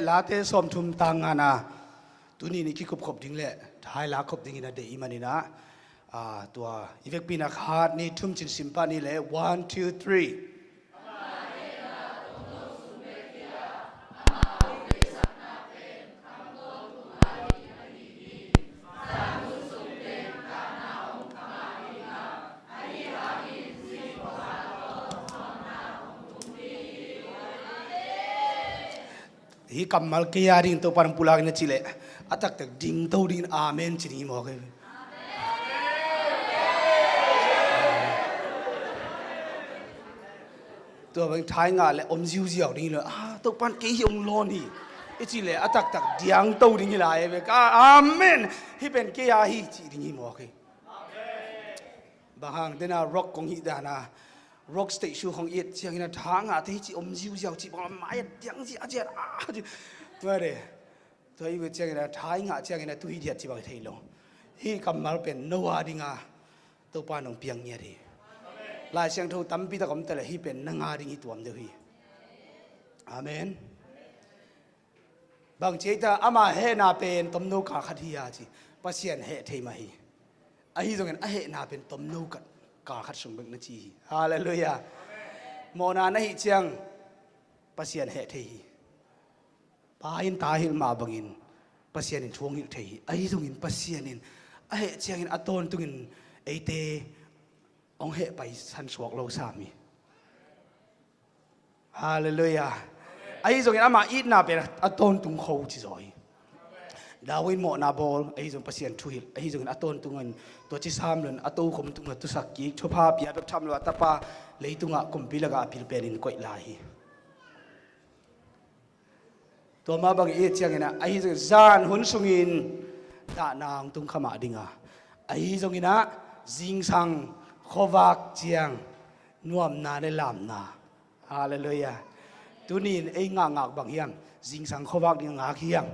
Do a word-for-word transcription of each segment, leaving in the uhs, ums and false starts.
Late sawmthum tang ngana tuni ni kikup khop ding le thai la khop dingin a deih i maninah, tua i vekpi na khat ni thum cin simpah ni le one, two, three. Hih kammal kei a dingin Topa nong pulak in a cih leh a taktak dingto dingin amen ci ding hi mawk hi. Tua bang thai ngah le om ziuziau ding hi lo. Ah, Topa in kei hi ong lawn hi i cih leh a taktak diangto ding hi lai ve ka. Amen. Hih pen kei a hi ci ding hi mawk hi. Bang hang dena rock kong hih dana rock stage show hong et ciangin a thangah te hi ci om ziuziau ci bang a mai a diang ziahziah a ci. Tua de. Tua i ve ciangin a thai ngah ciangin a tu hi diat ci bang thei lo. Hih kammal pen no a dinga Topa nong piang ngiat hi. Lai Siangtho tampi tak om ta le hih pen na nga ding hi tuam deuh hi. Amen. Bang ci ei ta ama hehna pen tomno kal khat hi a ci. Pasian heh thei mah hi. Ahi zongin a hehna pen tomno kal khat sung bek na ci hi. Halleluiah. Mawhna na hih ciang Pasian heh thei hi. Pa in ta hilh mah bangin Pasian in thu hong hilh thei hi. Ahi zongin Pasian in a heh ciangin a tawntungin eite hong heh paisan suak lo sam hi. Halleluiah. Ahi zongin ama itna pen a tawntung kho ci zaw hi. David mawhna bawl ahi zong Pasian thuhilh ahi zongin a tawntungin tua ci sam lon a tokhom tungah tusak kik thupha pia bek tham lo a tapa leitungah kumpi lakah a pil penin koih lai hi. Tua mah bang i et cianginah ahi zongin zan hun sungin dahna hong tung kha mah dinga ahi zonginah zingsang khuavak ciang nuamna le lamna. Halleluiah. Tunin ei ngakngak bang hiam? Zingsang khuavak ding a ngak hiam?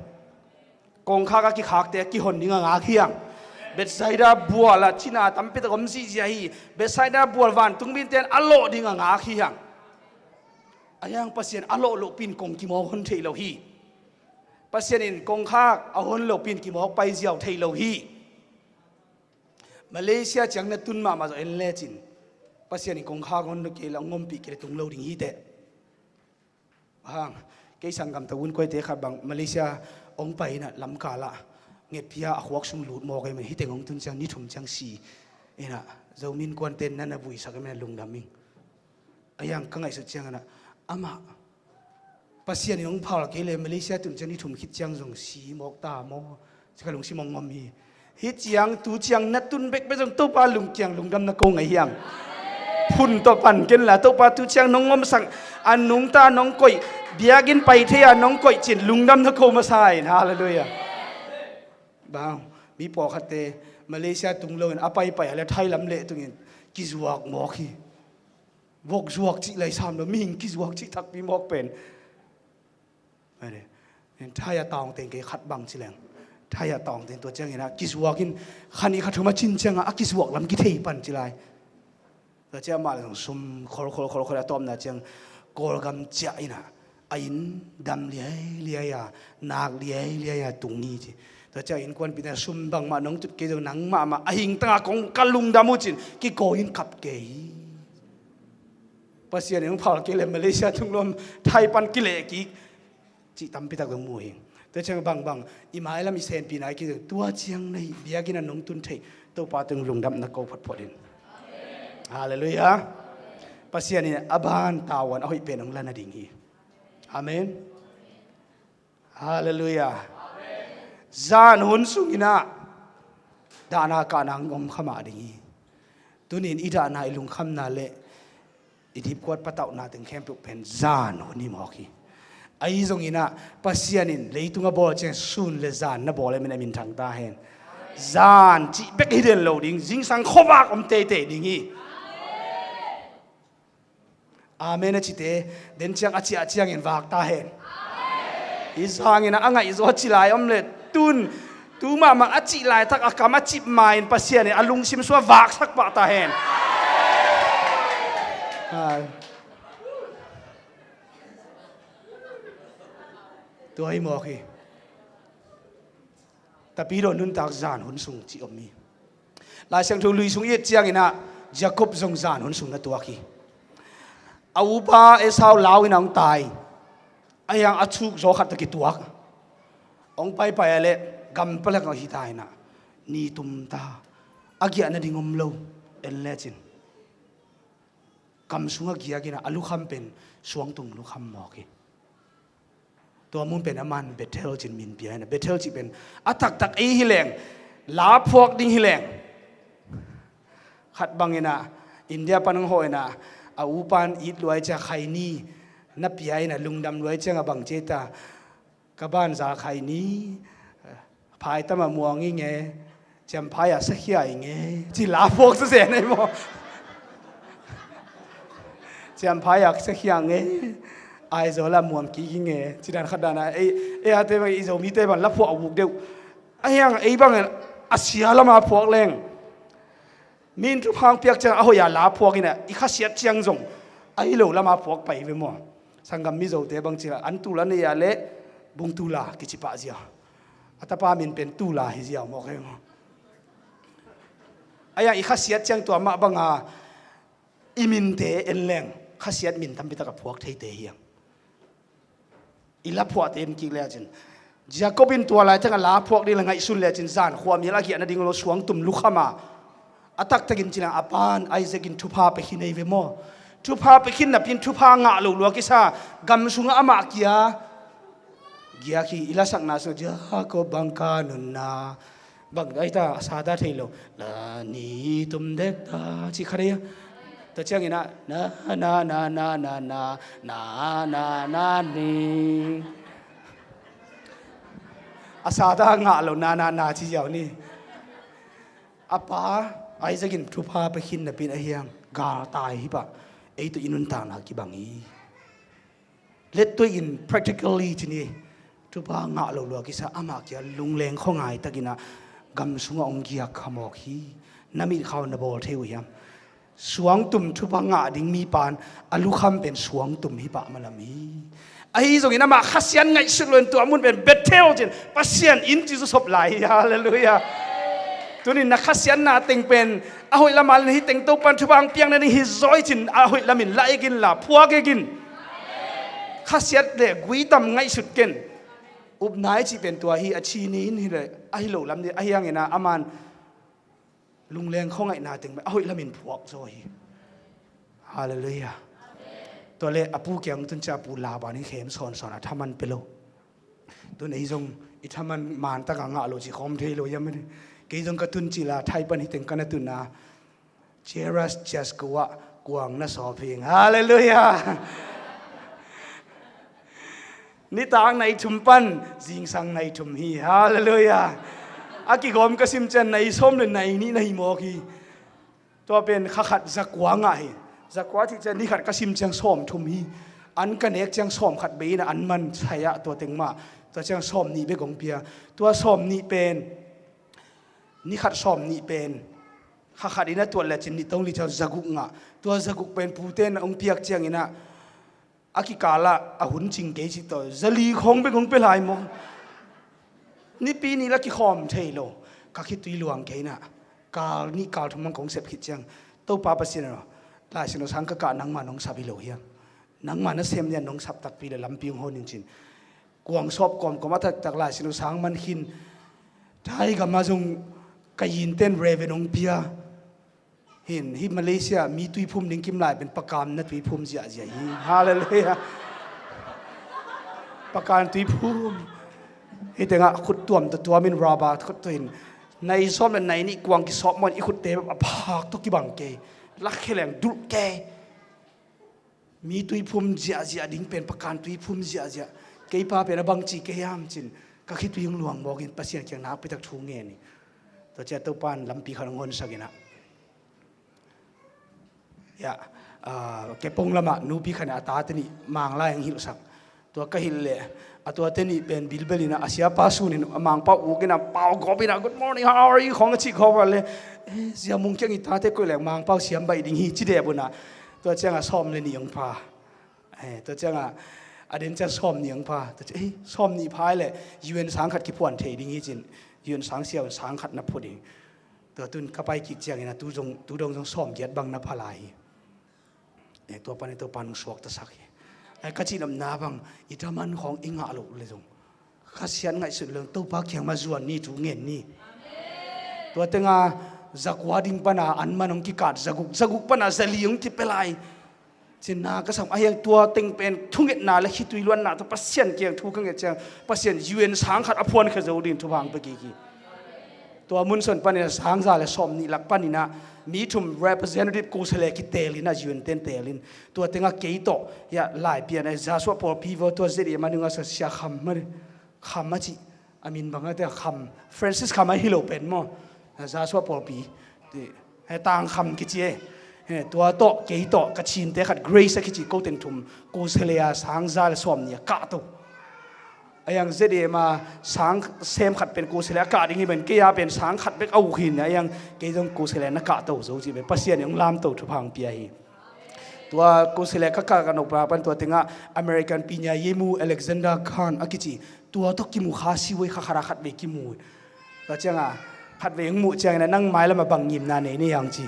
Kongkhak a kikhakte a kihon ding a ngak hiam? Bethsaida bual ah cina tampitak om zihziah hi. Bethsaida bual vantungmite in a lawh ding a ngak hiam? A hiang Pasian a lawh lohpin kong kimawk hon theih lo hi. Pasian in kongkhak a hon lohpin kimawk paiziau theih lo hi. Malaysia ciang na tun mahmah zawh en lecin Pasian in kongkhak hon lo kei la ngompih kei le tung lo ding hi teh. Hang kei sanggam tawh un kuaite khat bang Malaysia hong pai inah lamkalah ngetphia a khuak sung lut mawk ei man hiteng hong tun ciang ni thum ciang si inah Zomi innkuante na na vuisak ei man lungdam ing. A hiang ka ngaihsut cianginah amah Pasian in hong phal kei le Malaysia tun ciang ni thum khit ciang zong si mawk ta maw? Ci ka lungsim hong ngom hi. Hih ciang tu ciang na tun bekbek zong Topa lungkiang lungdam na ko ngei hiam? Phun tawh pan ken la Topa tu ciang nong ngomsak a nungta nong koih biakinn pai thei a nong koih cin lungdam na ko masa in. Halleluiah. Bang mi pawlkhatte Malaysia tung loin a paipai a le thailam leh tungin kizuak mawk hi. Vok zuak cih lai sam lo mihing kizuak cih takpi mawk pen. Thai a taungteng kei khat bang ci leng thai a taungteng tua ciangin a kizuak in khan i kha thum a cin ciangin a kizuak lam kithei pan ci lai. Tua ciang amah le zong sum khol khol khol khol a tawpna ciang Kawlgam ciah inah a inn dam liailiai a nak liailiai a tung hi ci. Tua ciang innkuanpihte sum bangmah nong tut kei zong nang mahmah a hing tangah kong ka lungdam uh cin kikawi in kap kei hi. Pasian in hong phal kei le Malaysia tung lom thai pan kileh kik cih tampitak dong mu hi. Tua ciang bangbang i mailam i senpihna i kizong tua ciang na hih biakinn a nong tun theih Topa tung lungdamna ko photphot in. Halleluiah. Pasian in a ban tavuan a hoih pen hong la nading hi. Amen. Halleluiah. Zan hun sunginah dahna kahna hong om kha mah ding hi. Tunin i dahna i lungkhamna le i dipkuat patauhna teng khempeuh pen zan hun hi mawk hi. Ahi zonginah Pasian in leitung a bawl ciang sun le zan na bawl emin a minthang ta hen. Zan cih bek hi den lo ding zingsang khuavak om teitei ding hi. Amen a cite den ciang a ciah ciangin vak ta hen. Hi zangin a ngaihzaw a ci lai om le tun tu mahmah a cih laitak a kam a cip ma in Pasian in a lungsim sua vaksak pah ta hen. Ai. Tua hi mawk hi. Tapidaw nuntak zan hun sung ci om hi. Lai Siangtho lui sung i et cianginah Jacob zong zan hun sung na tuak hi. A upa Esau lau in a hong tai. A hiang a thuk zaw khat tawh kituak. Hong paipai a leh gam palak a hi ta inah ni tum ta. A giah nading om lo. En lecin gam sungah giak inah a lukham pen suangtum lukham mawk hi. Tua mun pen aman Bethel cin min pia inah, Bethel cih pen a taktak ei hi leng, la phuak ding hi leng. Khat bang inah India pan hong hawh inah a upan it luai cia khaini na pia inah lungdam luai ciang a bang ci ta, ka banza khaini phaitam a muang i nge, ciamphai a sakhia i nge, ci la phuak sa zen ei maw? Ciamphai a sakhia nge, Aizawl a muam kik i nge, ci dan khat dan a ei, ei a te bang i Zomite bang la phuak a vuk deuh. A hiang ei bang a sia lama phuak leng. Mi in thupha hong piak ciang a hoih a la phuak inah i khasiat ciang zong a hi lo lama phuak pai ve maw? Sanggam Mizote bang ci la an tul a nei a leh bung tula kici pah zia. A tapa min pen tula hi zia maw kei maw? A hiang i khasiat ciang tua mah banga i minte en leng khasiat min tampi tak a phuak theite hiang. I la phuahte en kik lecin Jacob in tua lai tengah la phuak ding la ngaihsun lecin zan khuamial a giah nading lo suangtum lukham a, a taktakin ci leng a pan Isaac in thupha pia khin ei ve maw? Thupha pia khin napi in thupha ngah lo lua kisa gam sungah amah kia giak hi. I lasakna sungah Jacob bang ka nunna bang ai ta a sa ta thei lo. La ni tum dek ta ci kha dei a. Tua ciangin ah na na na na na na na na na ni. A sa ta ngah lo na na na ci ziau ni. A pa Isaac in thupha pia khin napi in a hiang gal tai hi pah. Ei tawh i nuntakna kibang hi. Lettuai in practically ci ni, thupha ngah lo lua kisa amah kia lungleng khuangai takin ah gam sungah hong giak kha mawk hi. Na mit khau na bawl thei uh hiam? Suangtum thupha ngah ding mi pan a lukham pen suangtum hi pah malam hi. Ahi zongin amah khasiat ngaihsut loin tua mun pen Bethel cin Pasian inn ci zusop lai hi. Halleluiah. Tunin na khasiatna teng pen a hoih lamah le na hi teng Topan thupha hong piakna ding hi zaw i cin a hoih lamin la ek inla phuak ek in. Khasiat le guitam ngaihsut ken. Upna i cih pen tua hi a ci ni in hi le ahi lo lam ding ahi hangin ah aman lungleng khuangaihna teng pen a hoih lamin phuak zaw hi. Halleluiah. Tua le a pu kiang tun cia a pu Laban in khem sawnsawn a thaman pe lo. Tun ei zong i thaman man taka ngah lo ci khawm thei lo hiam? Kei zong ka tun cila thai pan hi teng ka na tun a Cheras Church ko ah kuang na sawp hi. Halleluiah. Nitak nai thum pan zingsang nai thum hi. Halleluiah. A kikhawm ka sim cian nai sawm le nai nih na hi mawk hi. Tua pen kha khat zakua ngah hi. Zakua cih ciang ni khat ka sim ciang sawm thum hi. An ka nek ciang sawm khat bei in an man sai ah tua teng mah. Tua ciang sawm nih bek hong pia. Tua sawm nih pen ni khat sawm nih pen kha khat in a tuat le cin nih tong li ciang zaguk ngah. Tua zaguk pen pute in hong piak ciangin ah a kikal ah a hun cing kei cih tawh zali khawng bek hong pia lai maw? Nipi ni la kikhawm thei lo. Ka khitui luang kei na kal nih kal thum hong kong sep khit ciang Topa Pasian aw, Lai Siangtho sang ka kah nangma nong sap hi lo hiam? Nangma na sem lian nong sap takpi le lampi hong hon in cin kuang sawp kawmkawm a taktak Lai Siangtho sang man khin. Thai gam ah zong ka yin ten Reverend hong pia. Hin hi Malaysia mi tuiphum ding kim lai pen pakam na tuiphum ziahziah hi. Halleluiah. Pakam tuiphum. Hi tengah khut tuam tuam in rubber khut tuin nai sawm le nai nih kuang kisawp mawn i khutte a phak tawh kibang kei. Lakhia leng dulh kei. Mi tuiphum ziahziah ding pen pakam tuiphum ziahziah. Kei pa pen a bangci kei hiam cin ka khitui hong luang mawkin Pasian kiang nakpitak thu ngen hi. Tua ciah Topan lampi khat hong honsak in ah. Ya, ah, kepong lamah nupi khat in a tate nih Manglai hong hilhsak. Tua ka hilh leh a tuate nih pen bilbel in ah a siapa sun in a Mangpau uk in ah pau gawp in ah, "Good morning, how are you?" khawng a cih gawp a le, "Eh, Zia Mung kiang i tate koih leng Mangpau siam baih ding hi," ci deh bun ah. Tua ciangah sawm le nih hong pha. Eh, tua ciangah A den ciang sawm nih ang pha. Tua ci, "Ei, sawm nih pha le U N sang khat kiphuan thei ding hi," cin U N sang siau in sang khat na phu ding. Tua tun ka pai kik ciangin a tu dong, tu dong zong sawm giat bang na pha lai hi. Eh, tua pan i Topa nong suaktasak hi. Ai, ka cihnopna bang i thaman khawng i ngah loh le zong Kha Sian ngaihsut le zong Topa kiang mah zuan ni, thu ngen ni. Tua tenga zakua ding pana an man hong kikat, zaguk, zaguk pana zali hong kipia lai. Cinna ka sam, a hiang tua teng pen thungetna le khitui luanna tawh Pasian kiang thu ka nget ciang Pasian U N sang khat a phuan khe zo ding thupha hong pia kik hi. Tua mun sawn panin a sang za le sawm nih lak panin a mi thum representative ko se le kiteel in a U N ten teel in tua tenga kei tawh ya lai pian a Joshua Paul Pivo tua Z A M a nunga sa Sia Kham mah ni. Kham a ci a min bang a te Kham, Francis Kham a hi lo pen maw? Joshua Paul Pi ti he Tang Kham kici e. He, tua tawh kei tawh ka cinte khat Grace a kici ko teng thum ko se le a sang za le sawm nih a kah to. A hiang Z A M a sang sem khat pen ko se le a kah ding hi pen kei a pen sang khat bek a uk hi na a hiang kei zong ko se le na kah to zo ci pen Pasian in hong lam to thupha hong pia hi. Tua ko se le ka kah ka nokpa pan tua tenga American pinya yemu Alexander Khan a kici tua tawh kimu kha siwei kha khara khat vei kimu. Tua cianga khat vei hong muh ciangin a nang mailam a bang ngimna nei ni hiang ci.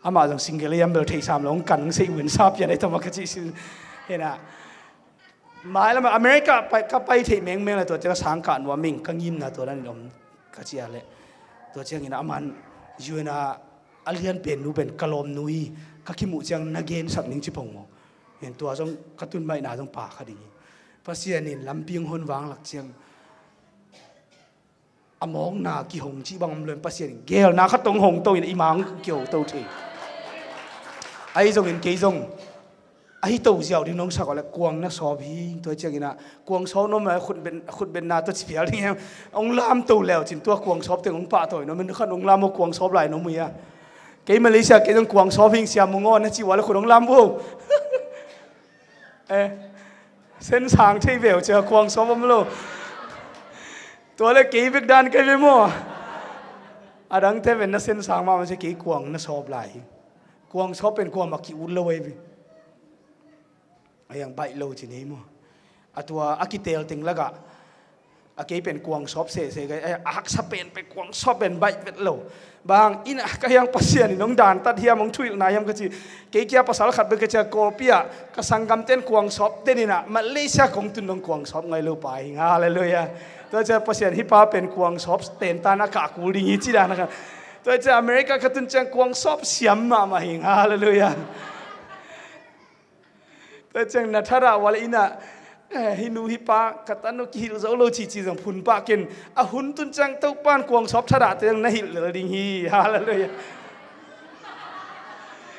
Amah zong single a yam bel thei sam lo hong kan hong sei uh in sa pian ei tawh mah ka cih sin. Hena mailam a America pai, ka pai theih mengmeng le tua ciang a sang kah nuam ing ka ngimna tua dan in om ka ci a le. Tua ciangin a man U N a a lian pen nu pen ka lawm nu hi, ka kimuh ciang na gensak ning ci pong maw? Hen tua zong ka tun maihna zong pa kha ding hi. Pasian in lampi hong hon vang lak ciang a mawkna kihong cih bang om lo in Pasian in geelna khat tong hong to in i mang kiho to thei. Ahi zongin kei zong ahi to ziau ding nong sak awh le kuang na sawp hi. Tua ciangin ah kuang sawp nom lai khutben, khutbenna tua ci phial ding hiam? Hong lam to leu cin tua kuang sawp teng hong pahtawi nom in khan hong lam aw kuang sawp lai nom uh hia? Kei Malaysia kei zong kuang sawp hing siam uh ngaw na ci uh a le khut hong lam uh. Eh, sen sang thei veu cia kuang sawp om lo. Tua le kei bek dan kai ve maw? A dangte ven na sen sang mahmah cia kei kuang na sawp lai hi. Kuang sawp pen kuamah ki-ut lo ei ve. A hiang baih lo ci nei maw? A tua a kiteel teng lakah a kei pen kuang sawp sehseh ka hi, a haksa pen pen kuang sawp pen baih vet lo. Bang in a ka hiang Pasian in hong dantat hiam hong thuhilhna hiam ka ci. Kei kia pasal khat bek ka cia Kawlpi ah ka sanggamten kuang sawp den in ah Malaysia kong tun dong kuang sawp ngai lo pa hi. Halleluiah. Tua cia Pasian hih pa pen kuang sawp tentan a kah kul ding hi ci dan a ka. Tua cia America ka tun ciang kuang sawp siam mahmah hi. Halleluiah. Tua ciang na thadah uh a le in ah, eh, hih nu hih pa ka tanu kihilh zo lo cici zong phun pah ken. A hun tun ciang Topan kuang sawp thadah te zong na hilh lel ding hi. Halleluiah.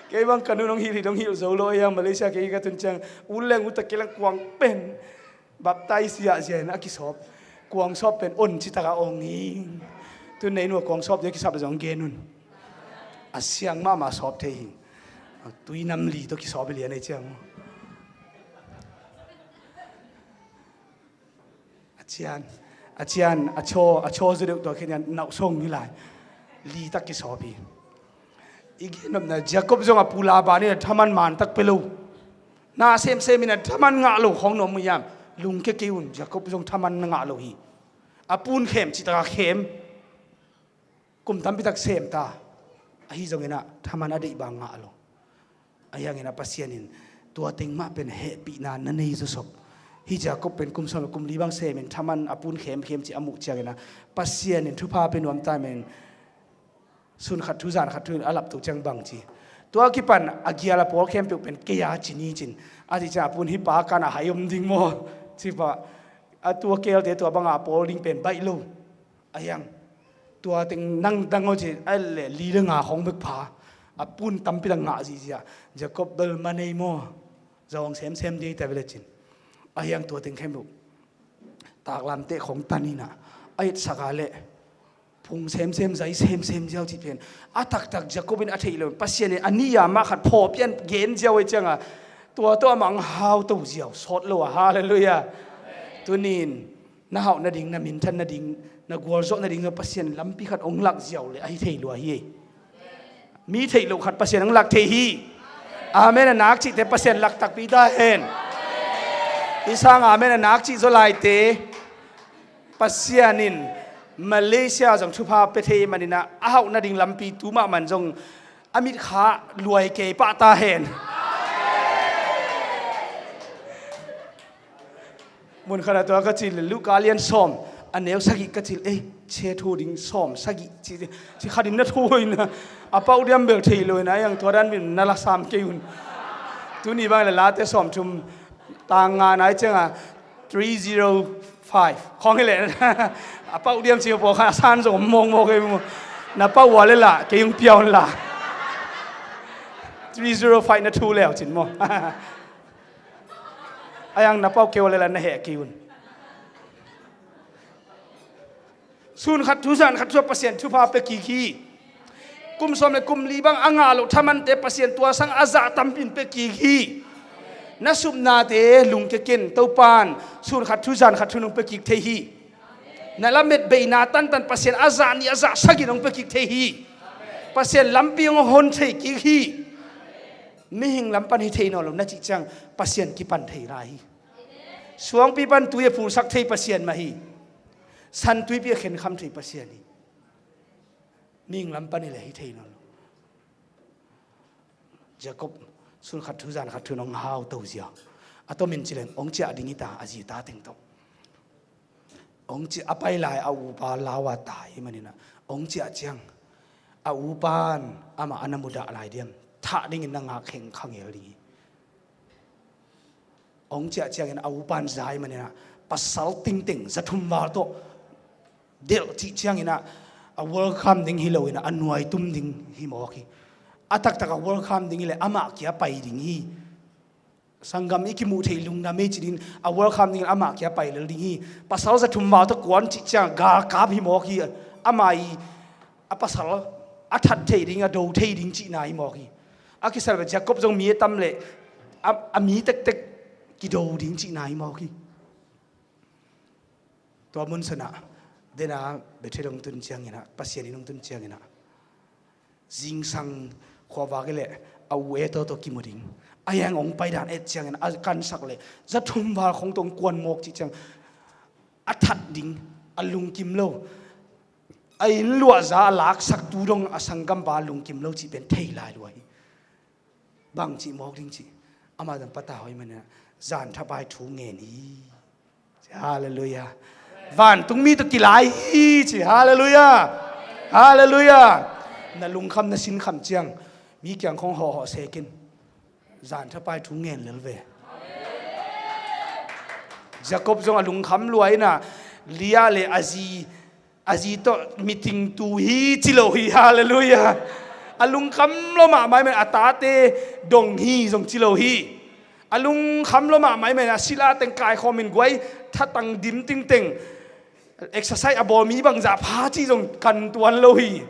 Kei bang ka nu nong hilh hi dong hilh zo lo a hiang Malaysia kei ka tun ciang u leng u ta kei lang kuang pen baptize ziahziah in a kisawp. Kuang sawp pen on citak a ong hi. Tun nei nua kuang sawp dia kisap zong gen un. A siang mahmah sawp thei hi. Tui nam li tawh kisawp i lian ei ciang. A cian, a cian, a chaw, a chaw zu deuh tua khen nauh song ni lai. Li tak kisawp hi. I ginopna Jacob zong a pu Laban in a thaman man tak pe lo. Na semsem in a thaman ngah lo khawng nuam mu yam. Lungke kei un Jacob zong thaman na ngah lo hi. A pun khem citaka khem. Kum tampitak sem ta. Ahi zongin ah thaman a deih bang ngah lo. A hiangin ah Pasian in tua teng mah pen hehpihna na nei zawsop. Hih Jacob pen kum sawm le kum li bang semin thaman a pun khemkhem cih a muh ciangin ah Pasian in thupha pe nuam ta men. Sun khat thu zan khat thu in a lapto ciang bang ci. Tua kipan a gial a pawl khempeuh pen kei a ci ni cin. A cih ciang a pun hih pa kan a hai om ding maw? Ci pah. A tua kelte tua banga a pawl ding pen baih lo. A hiang tua teng nang dang aw ci a le li le nga khong bek pha a pun tampi dang ngah zihziah Jacob bel ma nei maw? Zawng semsem ding ta vele cin. A hiang tua teng khempeuh taklamteh khong taninah a itsak a leh phung semsem zai semsem ziau cih pen a taktak Jacob in a theih lo Pasian in a ni a mah khat phawpian gen ziau ei cianga tua tawh a mang hau to ziau sawt lo a. Halleluiah. Tunin na hauh nading, na minthan nading, na gualzawh nading zong Pasian lampi khat hong lak ziau le ahi thei lua hi. Mi theih loh khat Pasian hong lak thei hi. Amen. A nak cihte Pasian lak takpi ta hen. Ei sang amen a nak cih zaw laite, Pasian in Malaysia zong thupha pia thei maninah a hauh nading lampi tu mahmah zong a mitkha luai kei pah ta hen. Mun khatah tua ka cil Luka lian sawm a neu sagih ka cil, ei, che thu ding sawm sagih ci, ci khatin na thu hoina a pauh diam bel thei lo ina, a yang tua dan min na la sam kei un. Tuni bang la late sawm thum tang nga nai cianga three zero five khawng hi leh a pauh diam ci pawl kha a san zong mawngmawng kei mu. Na pauh ua le la kei hong pia un la. Three zero five na thu leu cin maw? A yang na pauh kei ua le la na heh kei un. Sun khat thu zan khat thu Pasian thupha pia kik hi. Kum sawm le kum li bang a ngah loh thamante Pasian tua sang a zah tampin pia kik hi. Na supnate lungkia ken, Topan sun khat thu zan khat thu nong pia kik thei hi. Na lamet beina tantan Pasian a zah nih a zah sagih nong pia kik thei hi. Pasian lampi hong hon thei kik hi. Mihing lam pan hi thei nawn lo na cih ciang Pasian kipan thei lai hi. Suangpi pan tui a phulsak thei Pasian mah hi. San tuipi a khenkham thei Pasian hi. Mihing lam pan hi le hi thei nawn lo. Jacob sun khat thu zan khat thu nong hau to zia. A tomin cileng ong ciah ding hi ta a zi ta teng to. Ong ciah a pai lai a upa lau a tai hi maninah ong ciah ciang a upan amah a na mudah lai diam? Thah dingin na ngak kheng khangel ding hi. Ong ciah ciangin a upan zai maninah pasal tingteng za thum val tawh delh cih cianginah a welcome ding hi loinah a nuai tum ding hi mawk hi. A taktak a welcome ding hi le amah kia pai ding hi. Sanggam i kimuh theih lungdam hi ci dingin a welcome dingin amah kia pai lel ding hi. Pasal za thum val tawh kuan cih ciang galkap hi mawk hi. Amah i a pasal a that thei ding a do thei ding cihna hi mawk hi. A kisal ve Jacob zong mi a tam le a, a mi tektek kido ding cihna hi mawk hi. Tua mun sanah dena Bethel hong tun cianginah Pasian in hong tun cianginah zingsang khuavak i leh a u e tawh tawh kimu ding a yang hong paidan et ciangin a kansak leh za thum val khong tawh hong kuan mawk cih ciang a that ding a lungkim lo. A inn luahza a laksak tu dong a sanggampa lungkim lo cih pen thei lai lua hi. Bang cih mawk ding cih amah zan pata hoi manah zan thapai thu ngen hi. Halleluiah. Vantungmi tawh kilai hi ci. Halleluiah. Halleluiah. Na lungkham na sinkham ciang mi kiang khong hawhhawh sekin zan thapai thu ngen lel ve. Jacob zong a lungkham luaina Lia le a zi a zi tawh miting tu hi ci lo hi. Halleluiah. A lungkham lo mahmah i men a tate dong hi zong ci lo hi. A lungkham lo mahmah i men a sila teng kaikhawmin guai thatang dim tingteng exercise a bawl mi bangzah pha ci zong kan tuan lo hi.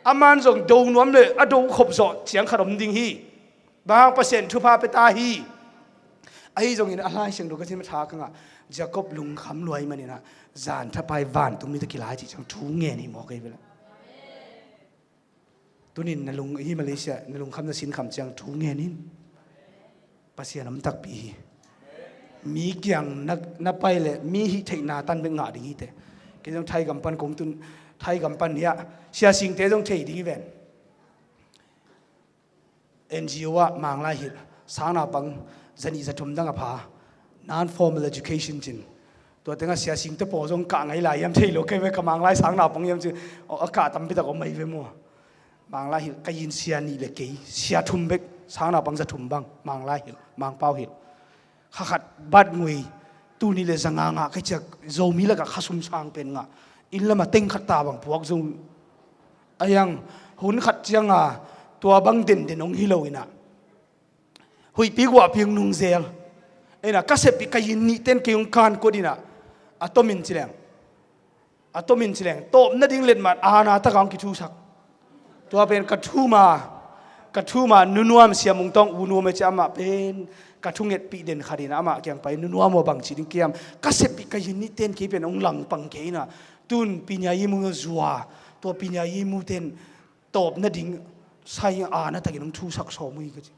A man zong do nuam le a do khop zawh ciang khat om ding hi. Bang Pasian thupha pia ta hi. Ahi zongin a Lai Siangtho ka cin matha ka ngah Jacob lungkham luai maninah zan thapai vantungmi tawh kilai cih ciang thu ngen hi mawk ei vela. Tunin na lung hi Malaysia na lungkham na sinkham ciang thu ngen in. Pasian om takpi hi. Mi kiang na, na pai le mi hih theihna tan bek ngah ding hi te. Kei zong Thai gam pan kong tun Thai gam pan hiah siasingte zong thei ding hi ven. N G O ah Manglai hilh sang naupang zanih zathum dang a pha non formal education cin. Tua tengah siasingte pawl zong kah ngai lai hiam thei lo kei ve ka Manglai sang naupang hiam cin. A kah tampitak om mai ve maw? Manglai hilh ka yin sia nih le kei sia thum bek sang naupang zathum bang Manglai hilh Mangpau hilh. Kha khat bat ngui tuni le zanga ngah ka ciak Zomi lakah kha sum sang pen ngah. Inn lama teng khat ta bang puak zo. A yang hun khat cianga tua bang denden hong hi lo inah huihpi guahpi hong nungzel. Inah ka seppi ka yin nihten kei hong kan kuat inah a tomin cileng. A tomin cileng tawp nading letmat aana taka hong kithusak. Tua pen ka thuma ka thuma nunuam siamung tawng unuam a ci amah pen ka thungetpih den khatin amah kiang pai nunuam aw bang ci ding kiam ka seppih ka yin nihten kei pen hong langpang kei inah tun pinya yi mu zua tua pinya yi mu ten tawp nading sai aana takin hong thusak sawm uh hi ka ci.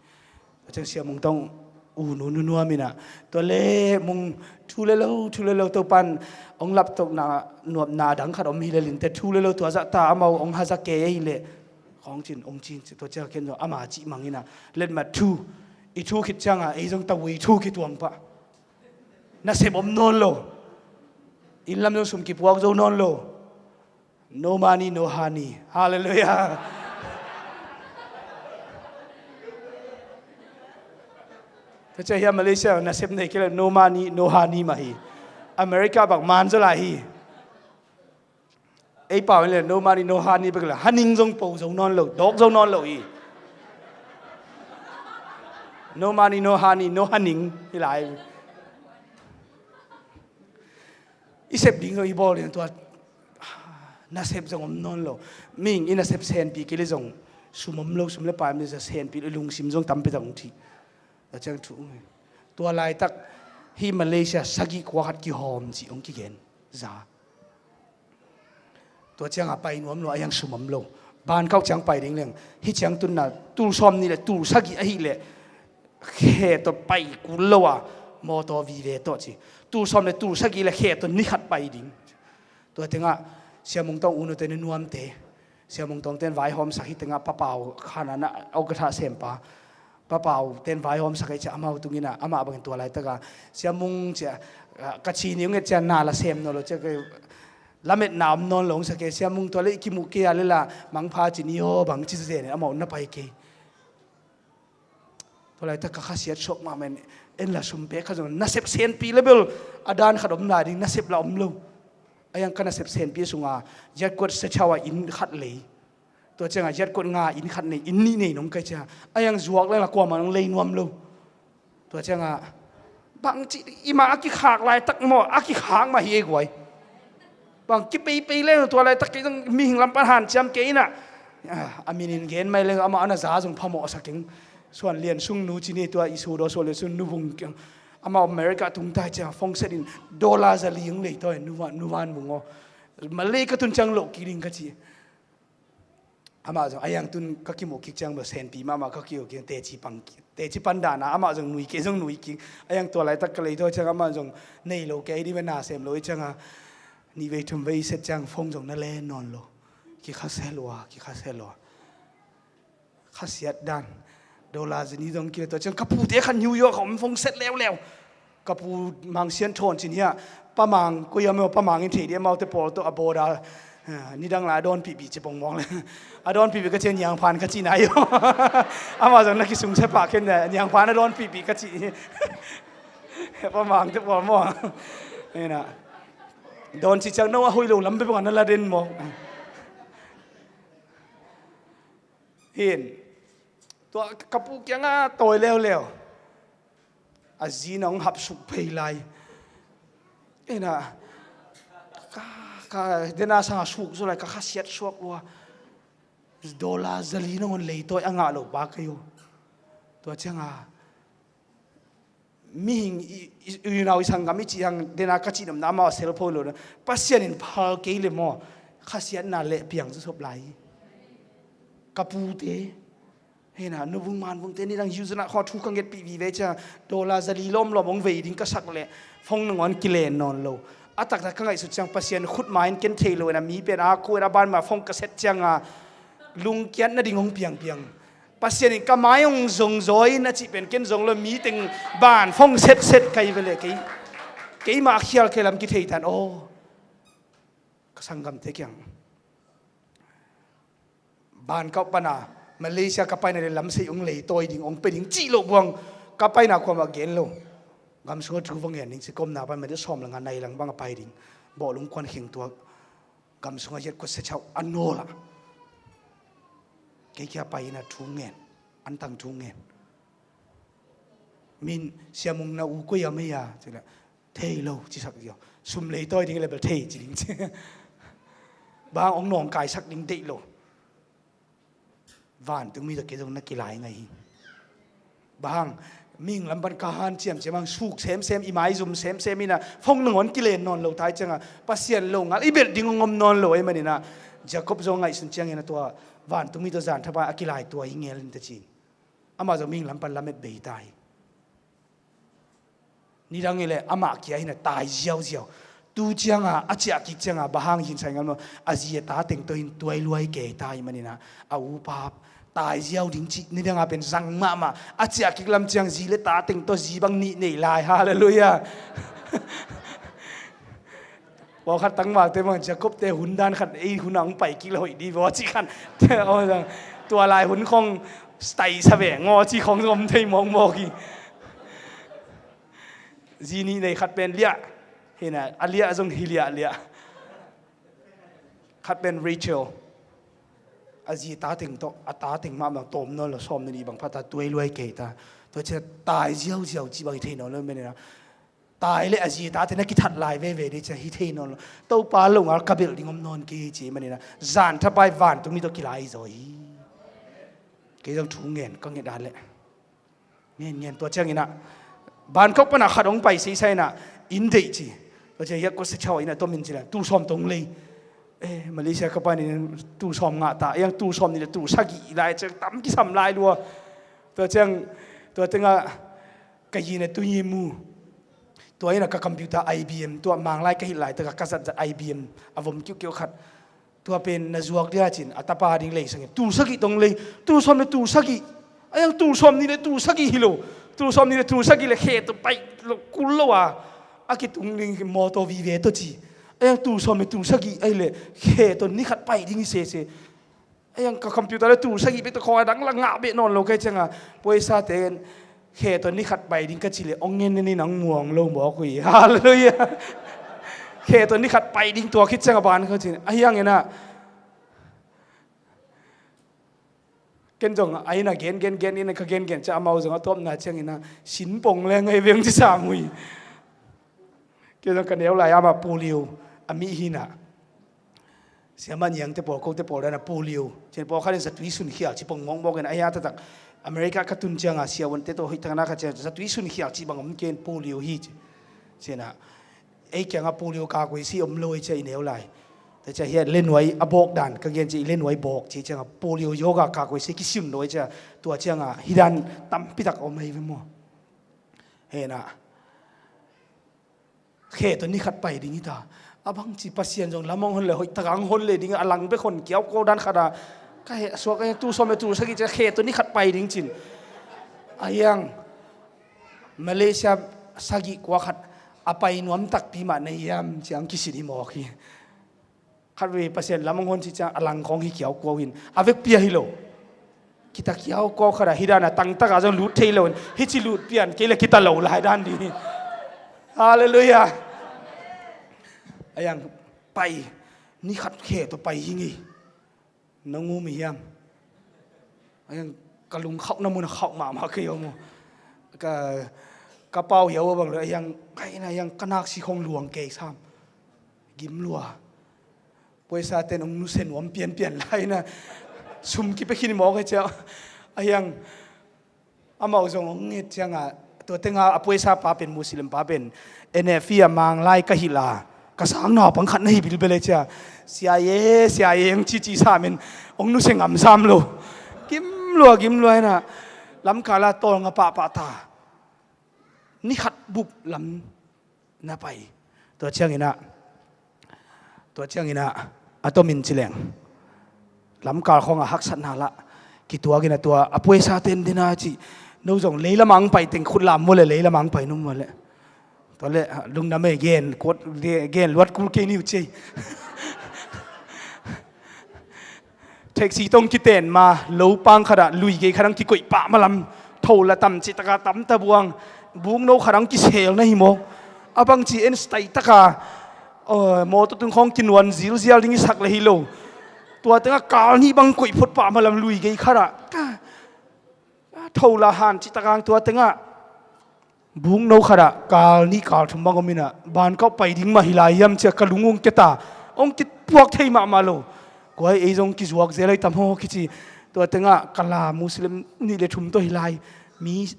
A ciang siamung tawng U nu nunuam inah, tua le mung thu le lo, thu le lo, Topan hong laptokna nuamna dang khat om hi le linte, thu le lo tua zah ta, amau hong haza kei ahileh khawng cin hong cin ci. Tua ciang ken zong ama cih mang inah, letmat thu i thu khit cianga ei zong tawui thu kituang pah. Nasep om nawn lo. Inn lam zong sum kipuak zo nawn lo. No money, no honey. Hallelujah. Tua ciang hia Malaysia nasep nei kei le no money, no honey mah hi. America bang man zaw lai hi. Ei pau in le no money, no honey bek le haning zong po zo nawn lo, dawk zo nawn lo hi. No money, no honey, no haning hi lai. I sep ding zong i bawl ding tua nasep zong om nawn lo. Mihing i nasep senpi kei le zong sum om lo, sum le pai om le zong senpi le lungsim zong tampi zong thi. Tua ciang thu, tua laitak hi Malaysia sagih kua khat kihawm cih hong kigen za. Tua cianga pai nuam lo, a yang sum om lo. Ban kauh ciang pai ding leng hi ciang tunna tul sawm nih le tul sagih ahileh khe tawh pai kul lo a, mawtaw vive tawh ci. Tul sawm le tul sagih le khe tawh ni khat pai ding. Tua tengah Sia Mung Tawng u nute nunuamte, Sia Mung Tawng ten vaihawmsak hi tengah Pa Pau khanana augathah sempa, Pa Pau ten vaihawmsak hi cia amau tunginah amah bangin tua laitaka Sia Mung cia, ah, ka ci ni unget cia na la sem nawn lo cia, lametna om nawn lo hong sak e. Sia Mung tua le i kimuh kei a le la mangpha ci ni aw bang ci zenin amau na pai kei. Tua laitak ka khasiat suak mahmah in, en la sum pek khat zong nasep senpi le bel a dan khat om lai ding, nasep la om lo. A yang ka nasep senpi sunga ziatkuat sechau a inn khat lei. Tua cianga ziatkuat nga inn khat nei, inn nih nei nong kai cia. A yang zuak leng la kuamah nong lei nuam lo. Tua cianga bangci ima a kikhak laitak maw, a kikhak mah hi ei guai. Bang kipeipei leng tua laitak kei zong mihing lam pan hanciam kei inah, ah, a minin gen mai leng amah ana za zong phamawh a sa keng. Suan Lian Sung nu ci ni tua i sudaw Suan Lian Sung nu vung keng. Amah America tungtai cia phone set in dollar zali hong leitawi nuvan, nuvan vung aw. Malay ka tun ciang loh kik ding ka ci. Amah zong a yang tun ka kimuh kik ciang bel senpi mahmah ka kimuh kik teci pang, teci pan dahna amah zong nui kei zong nui kik. A yang tua laitak ka leitawi ciang amah zong nei lo kei dih bel na sem lo i cianga nihvei thumvei i set ciang phone zong na len nawn lo. Kikhasiat lua, kikhasiat lua. Khasiat dan. Dollar zani dong kile tua ciang ka pute khat New York a om phone set leuleu. Ka pu Mang Sian Thawn cin hiah Pa Mang, ko ia meo Pa Mang in thei dia maute pawl tawh a bawda, ah, nidang lai a dawnpihpih ci pongmawng le. A dawnpihpih ka ci a niangphan ka ci nai aw. Amah zong na kisung sia pah khen a niangphan a dawnpihpih ka ci. Pa Mang te pawl maw. Ina. Dawn ci ciang no a hoih lo lam bebang a na la den maw. Hin. Tua ka pu kianga tawi leuleu. A zi na hong hapsuk phei lai. Ina, ka, ka, dena sanga suk zo lai ka khasiat suak lua. Dollar zali nangon leitawi a ngah lo pa kei uh. Tua cianga mihing i, i, i unau i sanggam i cih hang dena ka cihnopna amau a selpho lo na. Pasian in phal kei le maw. Khasiatna leh piang zasop lai. Ka pute. Hena, nuvung manvungte nidang username khaw thu ka ngetpih vive cia, dollar zali lawmlawm hong vei ding ka sak leh phone nangawn kilen nawn lo. A taktak ka ngaihsut ciang Pasian khutma in ken thei lo ina mi pen a khu ina ban ma phone ka set cianga lungkiat nading hong piangpiang. Pasian in ka mai hong zongzaw in a cih pen ken zong lo mi teng ban phone setset kai vele kei. Keimah a khial kei lam kithei tan aw. Ka sanggamte kiang. Ban kauh pana Malaysia ka paina le lamsei hong leitawi ding hong pe ding cih loh buang ka paina kuamah gen lo. Gam sungah thu va ngen ding ci ka omna pan mede sawm le nga nai lang bang a pai ding. Bawhlung kuan kheng tuak gam sungah yet kua sia chauh a nawlah. Kei kia pai ina thu ngen, antang thu ngen. Min siamung na u koi a mei a cila thei lo cisak zio. Sum leitawi ding le bel thei ci ding ci. Bang hong nawngkaisak ding deih lo. Vantungmi tawh kei zong na kilai ngai hi. Bang mihing lam pan ka hanciam ciam hang suk semsem i maizum semsem ina phone nangawn kilen nawn lo tai cianga Pasian lo ngal i belh ding hong om nawn lo ei manina Jacob zong ngaihsun ciangin a tua vantungmi tawh zan thapai a kilai tua hi ngel in ta ci. Amah zong mihing lam pan lamet bei ta hi. Nidang hi leh amah kia hi na tai ziauziau. Tu cianga a ciah kik cianga bang hang hi sai ngam lo, a zi a ta teng tawh hin tuai luai kei ta hi maninah, a upa tai ziau ding cih nidanga pen zang mahmah. A ciah kik lam ciang zi le ta teng tawh zi bang nih nei lai. Halleluiah. Pawlkhat tangvalte bang Jacob-te hun dan khat ei hun a hong pai kik le hoih dih vaw cih khat. Tua lai hun khong style sa ve ngaw cih khong om thei mawkmawk hi. Zi nih nei, khat pen Leah hi na, a Leah zong hi Leah Leah. Khat pen Rachel. A zi ta teng tawh, a ta teng mahmah tawm nawn lo, sawm nih bang pha ta tuai luai kei ta. Tua ciah tai ziauziau cih bang hi thei nawn lo maninah. Tai le a zi a tate na kithat lai veve dih ciah hi thei nawn lo. Topa lo ngal ka belh ding om nawn kei hi ci maninah, zan thapai vantung ni tawh kilai zaw hi. Kei zong thu ngen ka nget a leh ngen ngen tua cianginah, Bangkok panah khat hong pai seisai inah, inn deih ci. Tua ciah hiah kua sa chau inah tua min ci leng tul sawm tong lei. Eh, Malaysia ka pan in tul sawm ngah ta, a iang tul sawm nih le tul sagih lai ciah tam kisam lai lua. Tua ciang, tua tengah ka yin a tui mu. Tua inah ka computer I B M, tua Manglai ka hilh laitakah ka zatzat I B M a vom kiuhkiuh khat. Tua pen na zuak dia cin a tapa ding lei sangin tul sagih tong lei, tul sawm le tul sagih. A iang tul sawm nih le tul sagih hi lo. Tul sawm nih le tul sagih le khe tawh pai lo kul lo a, a kitung ding mawtaw vive tawh ci. A iang tul sawm le tul sagih ahi le khe tawh ni khat pai ding hi sese. A iang ka computer le tul sagih bek tawh khawng a dang la ngah beh nawn lo kei cianga, puaisate khe tawh ni khat pai ding ka ci le ong ngen nen in ang muang lo mawk uh hi. Halleluiah. Khe tawh ni khat pai ding tua khit cianga ban ka cin a hianginah, ken zong a inah gen gen gen inah ka gen gen ciah amau zong a tawpna cianginah sin pong leng ahi veng ci sam uh hi. Kei zong ka neu lai amah polio a mi hi na. Siamah niangte pawl, kote pawl dana polio. Cin pawlkhat in zatui sunkhial ci pong mawkmawk in a hia taktak. America ka tun cianga siavuante tawh hoih takna khat ciang zatui sunkhial ci bang om ken polio hi ci. Cinah ei kiangah polio kakoi si om lo ei cia i neu lai. Te cia hiah lenuai a bawk dan ka gen cia i lenuai bawk ci ciangah polio yoga kakoi si kisim lo ei cia. Tua ciangah hi dan tampitak om ei ve maw? Henah khe tawh ni khat pai ding hi ta. A bangci Pasian zong lam hong hon le hoih taka hong hon le ding a lang bek hon kiau ko dan khata. Ka heh suak a tu sawm le tu sagih cia khe tawh ni khat pai ding cin. A hiang Malaysia sagih kua khat a pai nuam takpi mah na hiam ciang kisit hi mawk hi. Khatvei Pasian lam hong hon ci ciang a lang khawng hi kiau kuau hin a vekpi a hi lo. Kita kiau kuau khatah hi dana tangtaka zong lut thei loin hici lut pian kei le kita lo lai dan ding hi. Halleluiah. A yang pai ni khat khe tawh pai hi ngei. Nong um hi hiam? A yang ka lung khauhna mun a khauh mahmah kei om uh. Ka, ka pau hiau a bang le a yang kaina a yang ka naksi khong luang kei sam. Gim lua. Puaisa ten ong nusia nuam pianpian laina sum kipia khin mawk hi ciah. A hiang amau zong ong nget cianga tua tenga a puaisa pa pen Muslim pa pen N F I a Manglai ka hilh a ka sang naupang khat na hi bilbel hi cia. Sia ye sia ye ong cici samin ong nusia ngam sam lo. Gim lua gim lua hina lamkala tawlnga pahpah ta. Ni khat bup lam na pai. Tua cianginah tua cianginah a tomin cileng lamkal khawngah haksatna lah kituakinah tua a puaisa ten dena cih no zong leilamang pai teng khut lam mawle leilamang pai num mawle. Tua le lungdam e gen kuat gen luat kul kei niu cei. Theksi tong kiten ma lo pang khatah lui gei khatang kikoih pah malam tho la tam citaka tam tabuang bukno khatang kisel na hi maw? A bangci en stai taka mawtaw tung khawng kinuan zilzial ding i sak le hi lo. Tua tengah kal nih bang koih phot pah malam lui gei khatah tho la han citaka tua tengah bukno khatah kal nih kal thum bang om inah bankauh pai ding mah hi lai hiam cia ka lung ong keta ong kipuak thei mahmah lo. Kuai ei zong kizuak zel ai tam haw kici. Tua tengah ka la Muslim nih le thum tawh hi lai mi,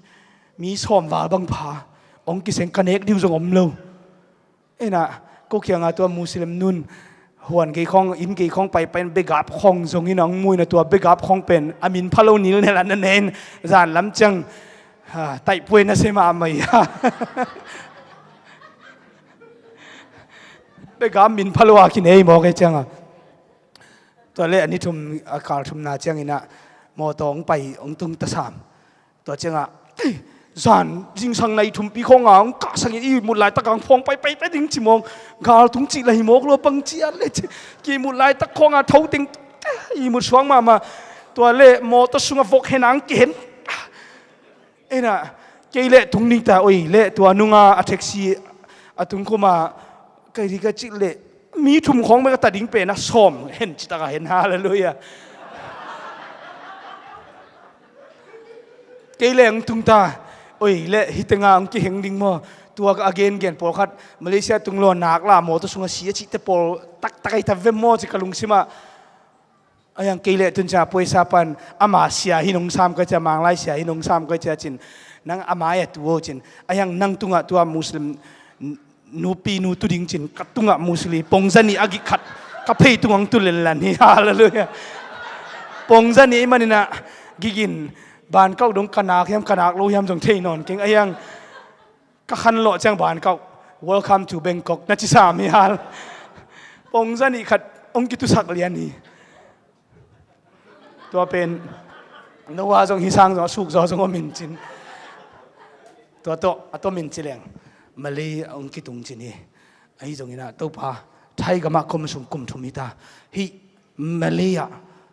mi sawm val bang pha ong kiseng ka nek diu zong om lo. Enah ko kianga tua Muslim nun huan gei khawng inn gei khawng paipai in begap khawng zongin a hong muina tua begap khawng pen a min pha lo nilnel an a nen zan lam ciang taihpuai na se mahmah hi. Begam min phalua kinei mawk e cianga. Tua le a ni thum a kal thumna cianginah mawtaw hong pai hong tung tasam. Tua ciangah zan zingsang nai thumpi khawnga hong kahsangin i mut laitak hong phawng paipai ding ci mawk. Gal tung cih la hi mawk lua pang ciat le ci. Ki mut laitak khawnga tho teng i mut suang mahmah. Tua le mawtaw sungah vok hen ang kihen. Ena kei le tung ding ta oi le tua nunga a taxi a tung khuma kai ri ka cih le mi thum khawng me ka ta ding pen a sawm hen citaka hen. Halleluia. Kei le ang tung ta oi le hitenga ang kiheng ding maw? Tua ka a gengen pawlkhat Malaysia tung law nak la mawtaw sunga si a cihte pawl taktak ai ta vem maw ci ka lungsimah. Ayang kei le tun cia puaisa pan ama sia hi nong sam ka cia manglai sia hi nong sam ka cia cin nang ama e tu o cin ayang nang tungah tua Muslim nupi nu tu ding cin ka tungah Muslim pongzani a gik khat ka phei tungah tu lenlan hi. Halleluia. Pongzani i maninah gigin ban kau dong ka nak hiam ka nak lo hiam zong thei nawn keng ayang ka khan lawh ciang ban kau welcome to Bangkok na ci sam hi hal. Pongzani khat ong kitusak lian hi. Tua pen Noah zong hi sang zong a suk zaw zong om in cin. Tua tawh a tom in ci leng Malay a ong kitung cin hi. Ahi zonginah Topa Thai gamah kom sung kum thum hi ta. Hih Malay ah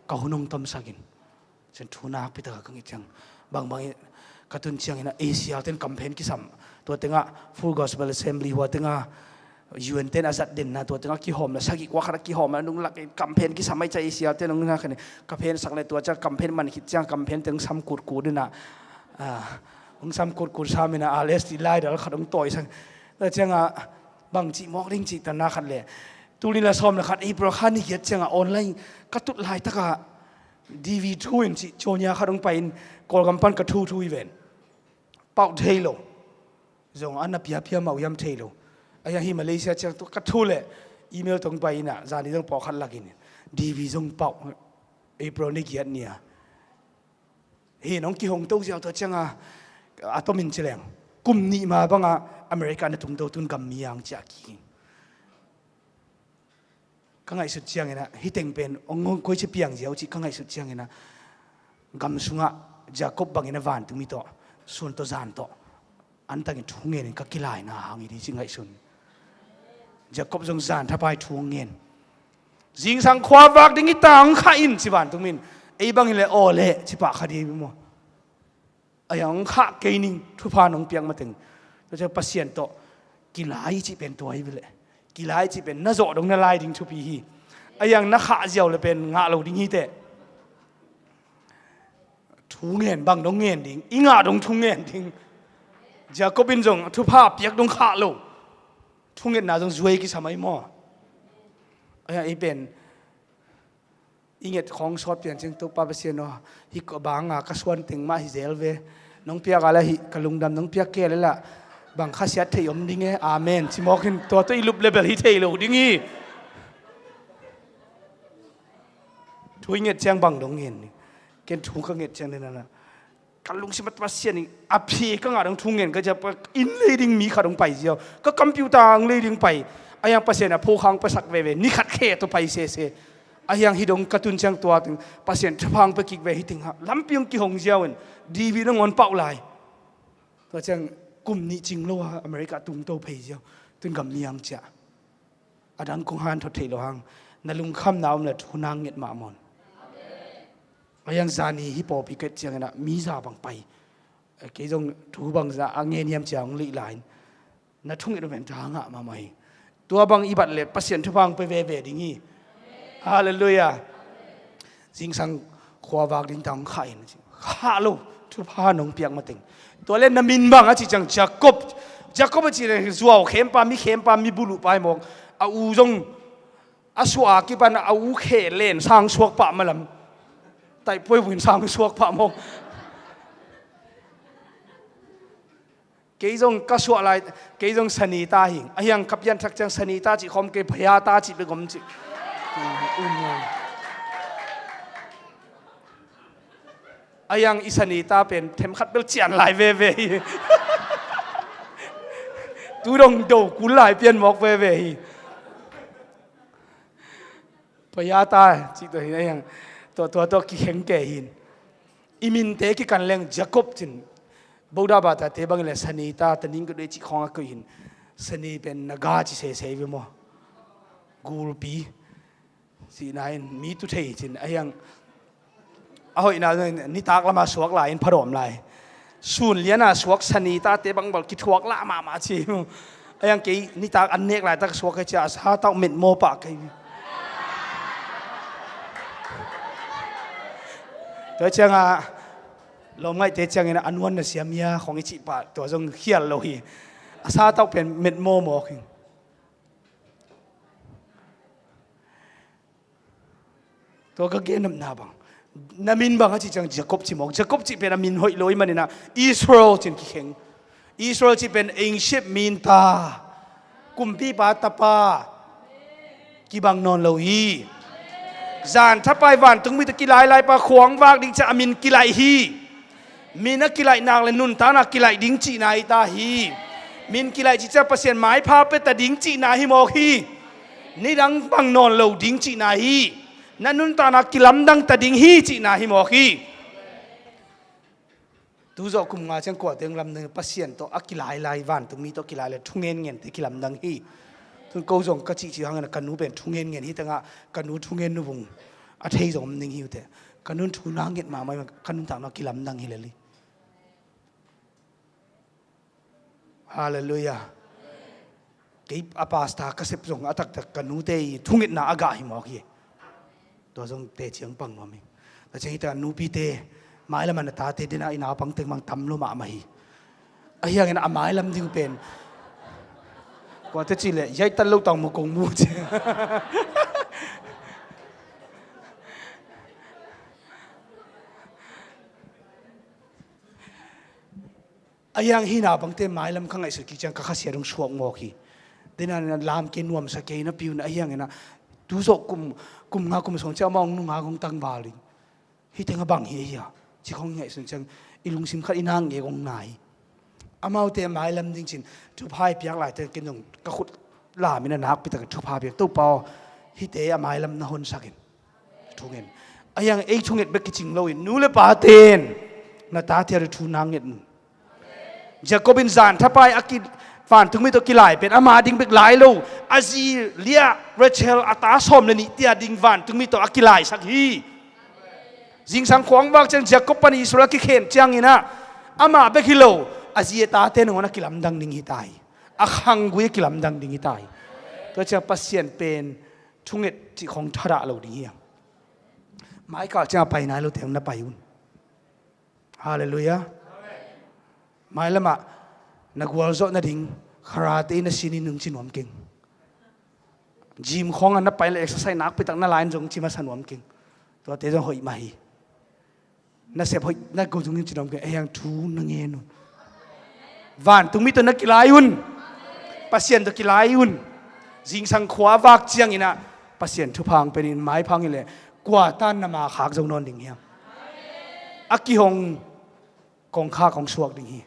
ka hun ong tomsakin cin thu nakpi taka ka ngit ciang bangbang ka tun cianginah Asia ten campaign kisam tua tengah Full Gospel Assembly hua tengah U N ten a zat denna tua tengah kihawmna sagih kua khat a kihawmna nunglak in campaign kisam ai ca Asia ten nungna khan campaign sak le tua ca campaign man khit ciang campaign teng sam kutkut dina hong sam kutkut samina a les ti lai dal khat hong tawi sang tua cianga bang cih mawk ding cih tanna khat le tulina sawm le khat April kha ni giat cianga online ka tut laitaka D V thu in cih cawnia khat hong pai in Kawlgam pan ka thu thu i ven pauh thei lo. Zong a na piapia mauh hiam thei lo. Ahi hi Malaysia ciang tu ka thu le email tong pai inah zani zong pawh khat lakin D V zong pauh April ni giat nia. Hi nong kihong to ziau tua cianga a tomin ci leng kum nih ma banga America na tungto tun gam mi ang ciah ki. Ka ngaihsut cianginah hiteng pen ong koici piang ziau cih ka ngaihsut cianginah gam sungah Jacob bangin a vantung mi tawh sun tawh zan tawh antangin thu ngenin ka kilaina hang hi ding ci ngaihsun. Jacob zong zan thapai thu ngen zingsang khuavak ding hi ta ang kha in ci vantung min ei bangin le aw le ci pah kha ding hi maw? Ayang khah kei ning thupha nong piak mateng tua ciang Pasian tawh kilai cih pen tua hi veleh kilai cih pen na zawh dong na lai ding thupi hi. Ayang na khah ziau le pen ngah lo ding hi teh. Thu ngen bang dong ngen ding i ngah dong thu ngen ding. Jacob in zong thupha piak dong khah lo thu ngetna zong zuai kisam ai maw? Ayang ei pen i nget khawng sawt pian ciang Topa Pasian aw hi banga ka suan teng mah hi zel ve. Nong piak a la hi ka lungdam nong piak ke le lah bang khasiat thei om ding e amen ci mawkin tua tawh i lup le bel hi thei lo ding hi. Thu i nget ciang bang dong ngen ding ken thu ka nget ciang dena ka lungsim a Pasian in a phi ka ngah dong thu ngen ka ciah pa inn lei ding mi khat dong pai ziau ka computer ang lei ding pai. Ayang Pasian a pho khang pasak veve ni khat khe to pai sese. Ayang hi dong ka tun ciang tua ting Pasian thupha ang pe kik ve hi ting ha lampi ang kihong ziau in D V nong on pauh lai. Tua ciang kum nih cing lo a America tung to phei ziau tun gam mi ang ciah. A dang kong han thot theih lo hang na lungkhamna om le thu nang nget mah mawn. Ayang zani hi pawpi ket cianginah mi za bang pai kei zong thu bang za a ngen hiam cia hong lih lain na thunget uh pen ta ngah mahmah hi. Tua bang i bat le Pasian thupha hong pe veve ding hi. Halleluia. Zingsang khuavak ding tang khah in khah lo thupha nong piak mateng. Tua le na min bang a ci ciang Jacob Jacob a ci le zuau khempa mi khempa mi buluh pai mawk a u zong a suah a kipan a u khe len sang suak pah malam taihpuai vuin sang suak pah mawk. Kei zong ka suah lai kei zong sanita hing ahiang ka pianthak ciang sanita cih khawm kei phayata cih begom cih. Ahiang i sanita pen themkhat bel cian lai veve hi. Tudong do kul lai pian mawk veve hi. Tua ya ta cih tua hi a hiang. Tua tua tua kikheng kei hin. I minte kikan leng Jacob cin. Boda bata te bangin le sanita taning kudei cih khawng a koih hin. Sani pen naga ci sesei ve maw? Gulpi. Cihna in mi tu thei cin a hiang. A hoihna nitak lama suak lai in phadawm lai. Sun liana suak sanitate bangbal kithuak lah mahmah ci mu. A hiang kei nitak an nek laitak suak kei cia a satauh metmaw pah kei. Tua cianga lawmngaihte ciangin a nuan na siam hia khong i cih pah tua zong khial lo hi. A satauh pen metmaw mawk hi. Tua ka gen nopna bang. Na min bang a cih ciang Jacob cih mawk. Jacob cih pen a min hoih lo i maninah Israel cin kikheng. Israel cih pen engship minta. Kumpipa tapa. Kibang nawn lo hi. Zan thapai vantung mite kilailaipa khuang vak ding ciah a min kilaih hi. Min a kilaih nak le nuntakna kilaih ding cihna hi ta hi. Min kilaih cih ciah Pasian maipha pia ta ding cihna hi mawk hi. Nidang bang nawn lo ding cihna hi. Na nuntakna kilamdang ta ding hi cihna hi mawk hi. Tuzawh kum nga ciang kuate hong lamdang Pasian tawh a kilailai vantung mi tawh kilailai thungenngen te kilamdang hi. Tun ko zong ka cihcih hangin ka nu pen thungenngen hi tengah ka nu thungen nu vung a thei zong om ning hi uh teh. Ka nun thu na nget mahmah ka nuntakna kilamdang hi lel hi. Halleluiah. Kei a pasta ka sep zong a taktak ka nute i thungetna a gah hi mawk hi. Tua zong teciang pang nuam hi. Tua ciang hi ta nupite mailam a na tate dena i naupang teng mang tam lo mahmah hi. A hiangin a mailam ding pen kuate cih leh yaitan lo tang mu kong mu ci. A hiang hih naupangte mailam ka ngaihsut kik ciang ka khasiat hong suak mawk hi. Dena na lam kei nuamsa kei na piuna a hiangin ah tuzawh kum, kum nga kum sawng ciang amah hong nunga hong tangval ding. Hih teng a bang hi a hia. Ci khong ngaihsun ciang i lungsim khat i nang nge hong nai. Amaute a mailam ding cin thupha i piak laite ken zong ka khut lamin a nakpi tak thupha piak Topa aw. Hihte a mailam na honsakin. Thungen. A hiang ei thunget bek kicing loin nu le paten na tate a thu nang nget nu. Jacob in zan thapai a ki vantungmi tawh kilai pen ama ding bek lai lo. A zi Leah, Rachel a ta sawm le nih tia ding vantungmi tawh a kilaisak hi. Zingsang khuang vak ciang Jacob pan Israel a kikhen cianginah amah bek hi lo. A zi a tate nangawn a kilamdang ding hi ta hi. A khanggui a kilamdang ding hi ta hi. Tua ciang Pasian pen thunget cih khong thadah lo ding hiam. Maikal ciang a pai nai lo teng na pai un. Halleluiah. Mailamah na gualzawh nading kharate na sinin nung ci nuam keng. Gym khawngah na pai le exercise nakpitak na lain zong ci masa nuam keng. Tuate zong hoih mah hi. Na sep hoih na go zungin ci nuam keng a hiang thu na ngen un. Vantungmi tawh na kilai un. Pasian tawh kilai un. Zingsang khua vak cianginah Pasian thupha hong penin maiphang hileh kuatan na ma khak zo nawn ding hiam. A kihong kongkhak hong suak ding hi.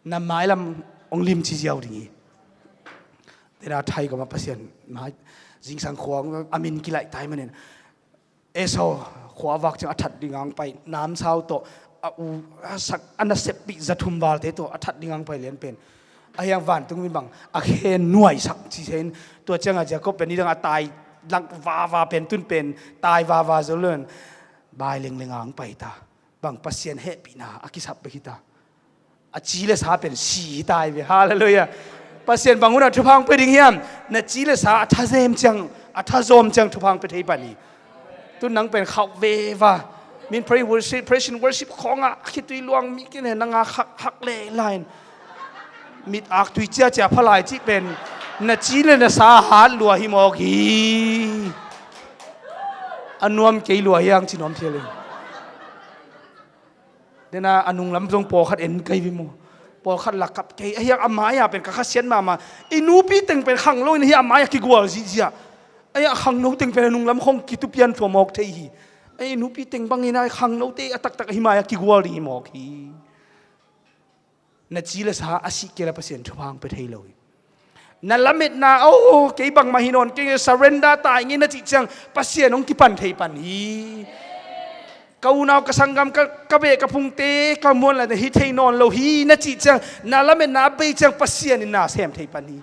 Na mailam hong limci ziau ding hi. Tena thai kawmah Pasian mai zingsang khua a min kilaih tai manin Esau khua vak ciang a that ding ang pai namsau tawh a u a sak a naseppih zathum valte tawh a that ding ang pai lian pen a hiang vantung min bang a khen nuaisak ci sein tua ciangah Jacob pen nidang a tai lak vava pen tun pen tai vava zo lon bai lengleng ang pai ta. Bang Pasian hehpihna a kisap bek hita. A ci le sa pen si hita hi ve. Halleluiah. Pasian bang hunah thupha hong pia ding hiam. Na ci le sa a thazem ciang a thazawm ciang thupha hong pia thei pan hi. Tun nang pen khauh veva. Min praise worship, praise and worship khawngah khitui luang mi kine nanga khak hak le lain. Mit aktui ciacia phalai cih pen na ci le na sa hat lua hi mawk hi. A nuam kei lua hiang ci nuam thial hi. Dena a nunglam zong pawlkhat en kei vi maw. Pawlkhat lakap kei a hiang a mai-a pen ka khasiat mahmah. I nupi teng pen khanglo in hi a mai-a kigual zihziah. A hiang a khangno teng pen a nunglam khong kitupian thua mawk thei hi. A i nupi teng bangin a khangnote a taktak ahi mai-a kigual ding hi mawk hi. Na ci le sa a sih kei la Pasian thupha hong pia thei lo hi. Na lametna, oh, kei bangmah hi nawn kei, surrender tai ngei na cih ciang Pasian hong kipan thei pan hi. Ka unau, ka sanggam, ka, ka beh ka phungte, ka muan lai hi thei nawn lo hi na cih ciang, na lametna a bei ciang Pasian in na sem thei pan hi.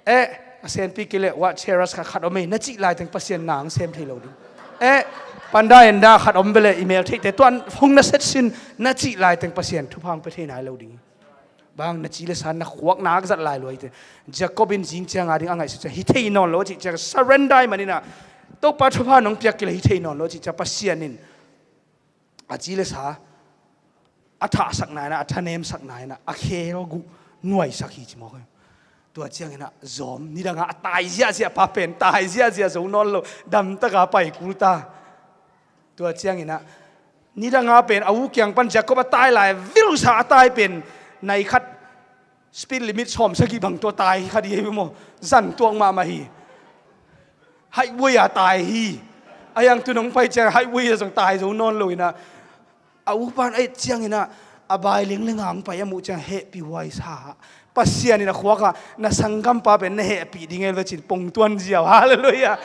Eh, a senpi kei leh wheelchair khat khat om ei na cih laiteng Pasian na hong sem thei lo ding. Eh, panda enda khat om bele i mel theihte tuan hong na set sin na cih laiteng Pasian thupha hong pia thei nai lo ding. Bang na ci le sa na khuak nak zat lai luai te. Jacob in zing ciang a ding a ngaihsut ciang hi thei nawn lo a cih ciang surrender i manin ah, Topa thupha nong piak kei le hi thei nawn lo a cih ciang Pasian in a ci le sa a thahsak nai na, a thanemsak nai na, a khel guh nuaisak hi ci mawk hi. Tua ciangin ah zawm, nidang a tai ziahziah pa pen tai ziahziah zo nawn lo, damtak a pai kul ta. Tua ciangin ah nidang a pen a u kiang pan Jacob a tai lai vilsa a tai pen nai khat speed limit sawm sagih bang tua tai kha ding hi maw? Zan tuak mahmah hi. Highway a tai hi. A hiang tu nong pai ciang highway a zong tai zo nawn lo in ah, a u pan a et ciangin ah a bai lengleng a hong pai a muh ciang hehpih huai sa. Pasian in a khuak ah na sanggampa pen na hehpih ding e ve cin pongtuan ziau. Halleluiah.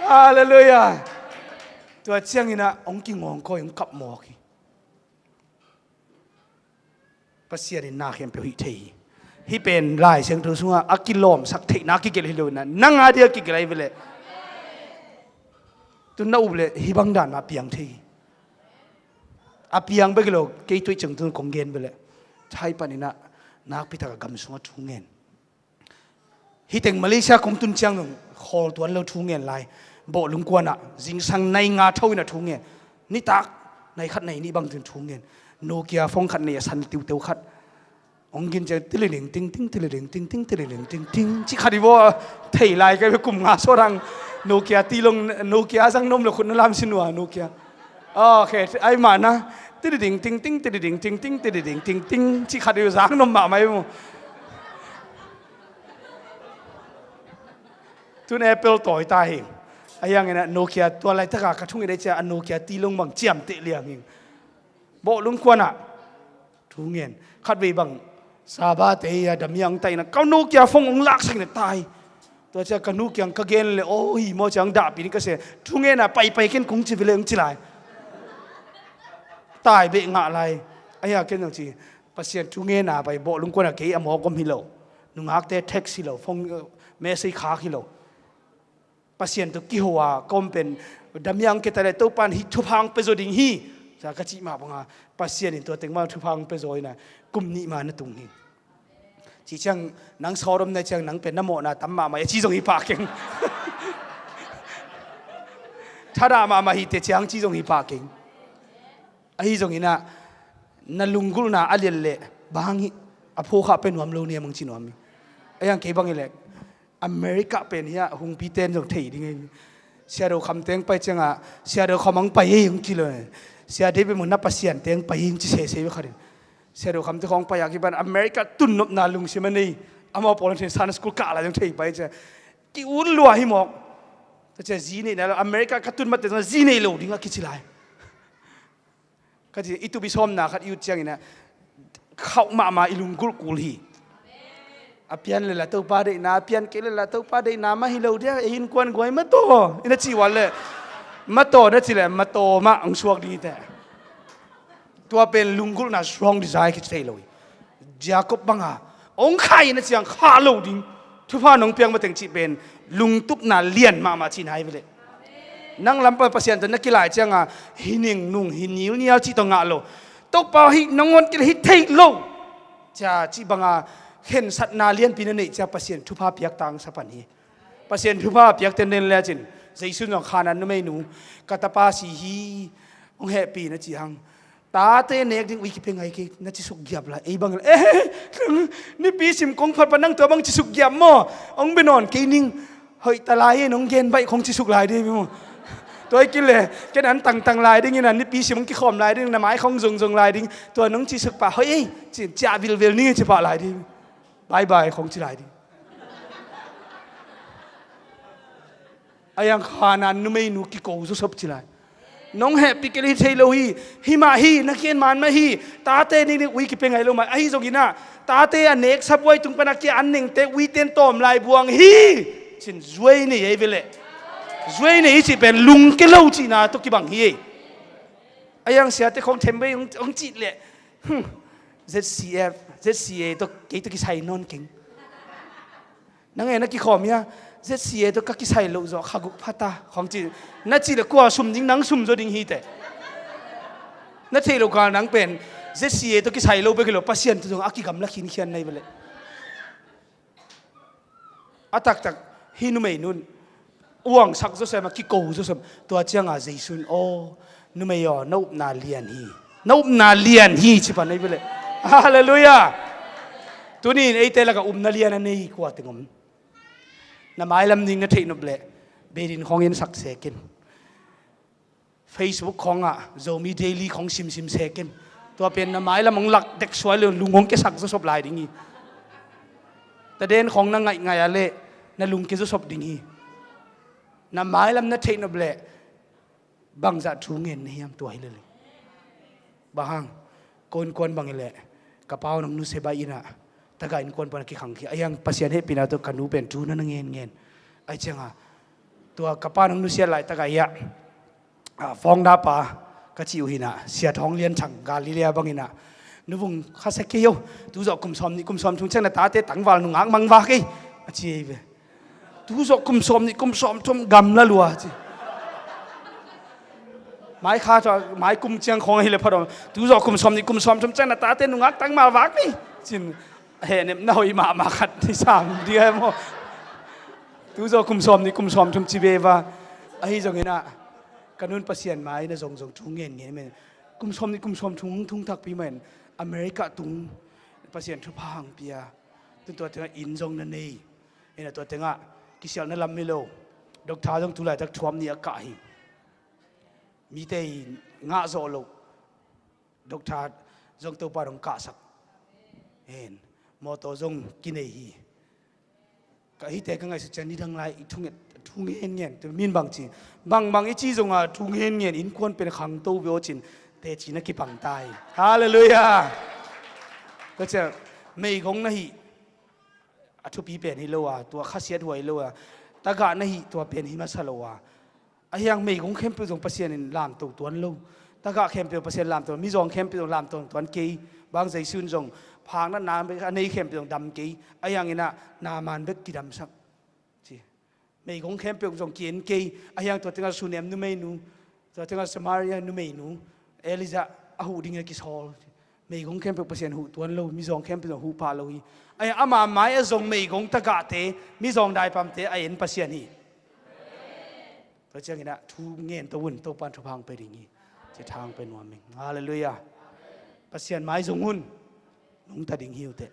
Halleluiah. Tua ciangin ah hong kingawng khawi, hong kap mawk hi. Pasian in na khempeuh hih thei hi. Hih pen Lai Siangtho sungah a kilawmsak theihna a kigelh hi lo in ah, nang a dia kigelh ahi ve leh. Tu na up leh hih bang dan mah piang thei hi. A piang bek hi lo, kei tuih ciang tu kong gen ve leh. Thai panin ah nakpi tak a gam sungah thu ngen. Hih teng Malaysia kong tun ciang zong khawl tuan lo thu ngen lai. Bawh lungkuan ah zingsang nai nga tho in ah thu ngen. Nitak nai khat nai nih bang tun thu ngen. Nokia phone khat nei a san tiuteu khat. Hong gin ciang tiliding tingting, tiliding tingting, tiliding tingting, cih khat hi baw. Thei lai ka hi ve, kum nga sawt hang. Nokia tilong, Nokia zang nom lo khut na lam sin uh a, Nokia. Ok, ai mah na. Tiliding tingting, tiliding tingting, tiliding tingting, cih khat hi ve, zang nom mahmah hi maw. Tun Apple tawi ta hi. A hiangin ah Nokia tua laitaka ka thung i dei cia a Nokia tilong bang ciamteh liang hi. Bawh lungkuan ah thu ngen. Khatvei bang Sabate a damiang taina ka Nokia phone hong laksak in a tai. Tua cia ka nu kiang ka gen le aw hi maw ciang dahpih ni ka se. Thu ngen a paipai ken kong ci vele hong ci lai. Tai beh ngah lai. A hia ken zong ci Pasian thu ngen a pai bawh lungkuan a kei a mawk om hi lo. Nungakte text hi lo, phone, eh, message khak hi lo. Pasian tawh kiho a ka om pen damiang keta le Topan hih thupha hong pia zaw ding hi. Sa ka cih mah banga Pasian in tua teng mah thupha hong pia zaw ina kum nih mah na tung hi. Cih ciang nang sawt om na ciang nang pen na mawhna tam mahmah a ci zong hi pah keng. Thadah mahmah hi te ciang ci zong hi pah keng. Ahi zongin ah na lunggulhna a lian leh bang hi a phawkha pe nuam lo nia mang ci nuam hi. A hiang kei bang hi leh America pen hi a hungpi ten zong thei ding hi. Siado Kham teng pai ciangah Siado Kham ang pai hi hong ci lo. Sia David mun na Pasian teng pai hi hong ci sese hi khatin. Siado Kham te khawng pai a kipan America tunnopna lungsim a nei amau pawl an thei Sunday school kah lai zong thei pai cia ki un lua hi mawk. Tua cia zi neihna lo America ka tun mate zong zi nei lo ding a kici lai. Ka ci, i tup i sawmna khat i ut ciangin ah khauh mahmah i lunggulh kul hi. A pian le la Topa deihna, a pian kei le la Topa deihna mah hi lo dia, ei innkuan guai mataw ina cih val le mataw na ci le mataw mah hong suak ding hi te. Tua pen lunggulhna strong desire kici thei lo hi. Jacob banga hong khai na ciang kha lo ding. Thupha nong piak mateng cih pen lungtupna lian mahmah cihna hi veleh. Nang lampa Pasian tawh na kilai cianga hi ning nung hi nilnial cih tawh ngah lo. Topa hih nangawn kilai hi theih lo. Cia cih banga khensatna lianpi na neih cia Pasian thupha piak tangsa pan hi. Pasian thupha piakte nen lecin Jesu zong Khanan numeinu ka tapa si hi hong hehpih na ci hang. Tate nek ding ui kipia ngai kei na ci suk giap lai ei bang eh, nipi sim kong phat pan nang tua bang ci suk giap maw? Hong bia nawn kei ning hoih ta lai in hong gen baih khong ci suk lai ding maw? Tua i kile ken an tangtang lai ding ina nipi sim hong kikhawm lai ding na mai khong zongzong lai ding tua nong ci suk pah hoih ei ci ciah vilvel ning ci pah lai ding. Bye bye khong ci lai ding. A yang Khanan numeinu kiko zusop ci lai. Nong hehpih kei le hi thei lo hi. Hi mah hi, na gen man mah hi. Tate ning ning ui kipia ngai lo mah. Ahi zongin ah, tate a neksa buai tung pan a kia an nengte uite in tawm lai buang hi. Cin zuai nei ei ve leh. Zuai nei i cih pen lungke lo cihna tawh kibang hi ei. A iang siate khong them bei hong, hong cih leh. Hmm. Z C F, Z C A tawh kei tawh kisai nawn keng. Nang e na kikhawm hia, Z C A tawh ka kisai loh zawh kha guk phata khawng ci. Na cih le kua sum ding, nang sum zaw ding hi teh. Na theih loh kal nang pen Z C A tawh kisai lo bek hi lo, Pasian tawh zong a kigamla khinkhian na hi ve leh. A taktak hi numei nun uangsak zawsem a kiko zawsem. Tua cianga Jesu in aw, numei aw, na upna lian hi. Na upna lian hi ci pan na hi ve leh. Halleluiah. Tuni in eite lakah upna lian a nei kua teng om? Na mailam ding na theih nop leh Beidin khawng en sak sek in. Facebook khawngah Zomi Daily khawng simsim sek in. Tua pen na mailam hong lak dek suai le lung hong kiasak zawsop lai ding hi. Taden khawng na ngaihngaih a leh na lungkia zawsop ding hi. Na mailam na theih nop leh bangzah thu ngen na hiam tua hi lele. Bang hang, ka innkuan bang hi leh ka pau nang nusia bai inah, tagah innkuan pan a kikhang khi a hiang Pasian hehpihna tawh ka nu pen thu na na ngen ngen. Ai cianga tua ka pa nang nusia laitak a hiah a, fawngda pa ka cih uh hinah, Sia Thawng Lian Thang Galilee bang inah, nuvung khasia kei o, tuzawh kum sawm nih kum sawm thum ciang na tate tangval nungak mangva kei a ci ei ve. Tuzawh kum sawm nih kum sawm thum gamla lua ci. Mai kha thaw mai kum ciang khawng ahi le pha dawm. Tuzawh kum sawm nih kum sawm thum ciang na tate nungak tangval vak ni cin. Hehnep na hoih mahmah khat hi sam ding ai maw? Tuzawh kum sawm nih kum sawm thum ci veva. Ahi zongin ah ka nun Pasian mai na zong zong thu ngen ngen men. Kum sawm nih kum sawm thum thung thakpi men America tung Pasian thupha hang pia. Tun tua tengah inn zong na nei. Ina tua tengah kisialhna lam mi lo. Doctor zong tu laitak thuam nih a kah hi. Mite i ngah zawh loh. Doctor zong Topa dong kahsak. Hen. Mawtaw zong kinei hi. Ka hite ka ngaihsut ciang nidang lai i thunget, thu ngen ngen, tu min bang ci. Bang bang i ci zonga thu ngen ngen, innkuan pen khangto ve aw cin, teci na kipang ta hi. Halleluiah. Tua ciang meigong na hih a thupi pen hi lo a, tua khasiat huai lo a, tagah na hih tua pen hi masa lo a. A hiang meigong khempeuh zong Pasian in lamto tuan lo. Tagah khempeuh Pasian lamto, mizawng khempeuh zong lamto tuan kei. Bang Jesu in zong phakna na a nei khempeuh zong dam kei. A hiang inah na man bek kidamsak. Ci. Meigong khempeuh zong ki-en kei. A hiang tua tengah Sunem numeinu, tua tengah Samaria numeinu Elijah a huh dingin a kisawl. Meigong khempeuh Pasian huh tuan lo, mizawng khempeuh zong huh pah lo hi. A hiang ama mai a zong meigong tagahte, mizawng daipamte a en Pasian hi. Tua ciangin ah thu ngen to un, Topan thupha hong pia ding hi. Ci thang pia nuam ing. Halleluiah. Pasian mai zong un. Nungta ding hi uh teh.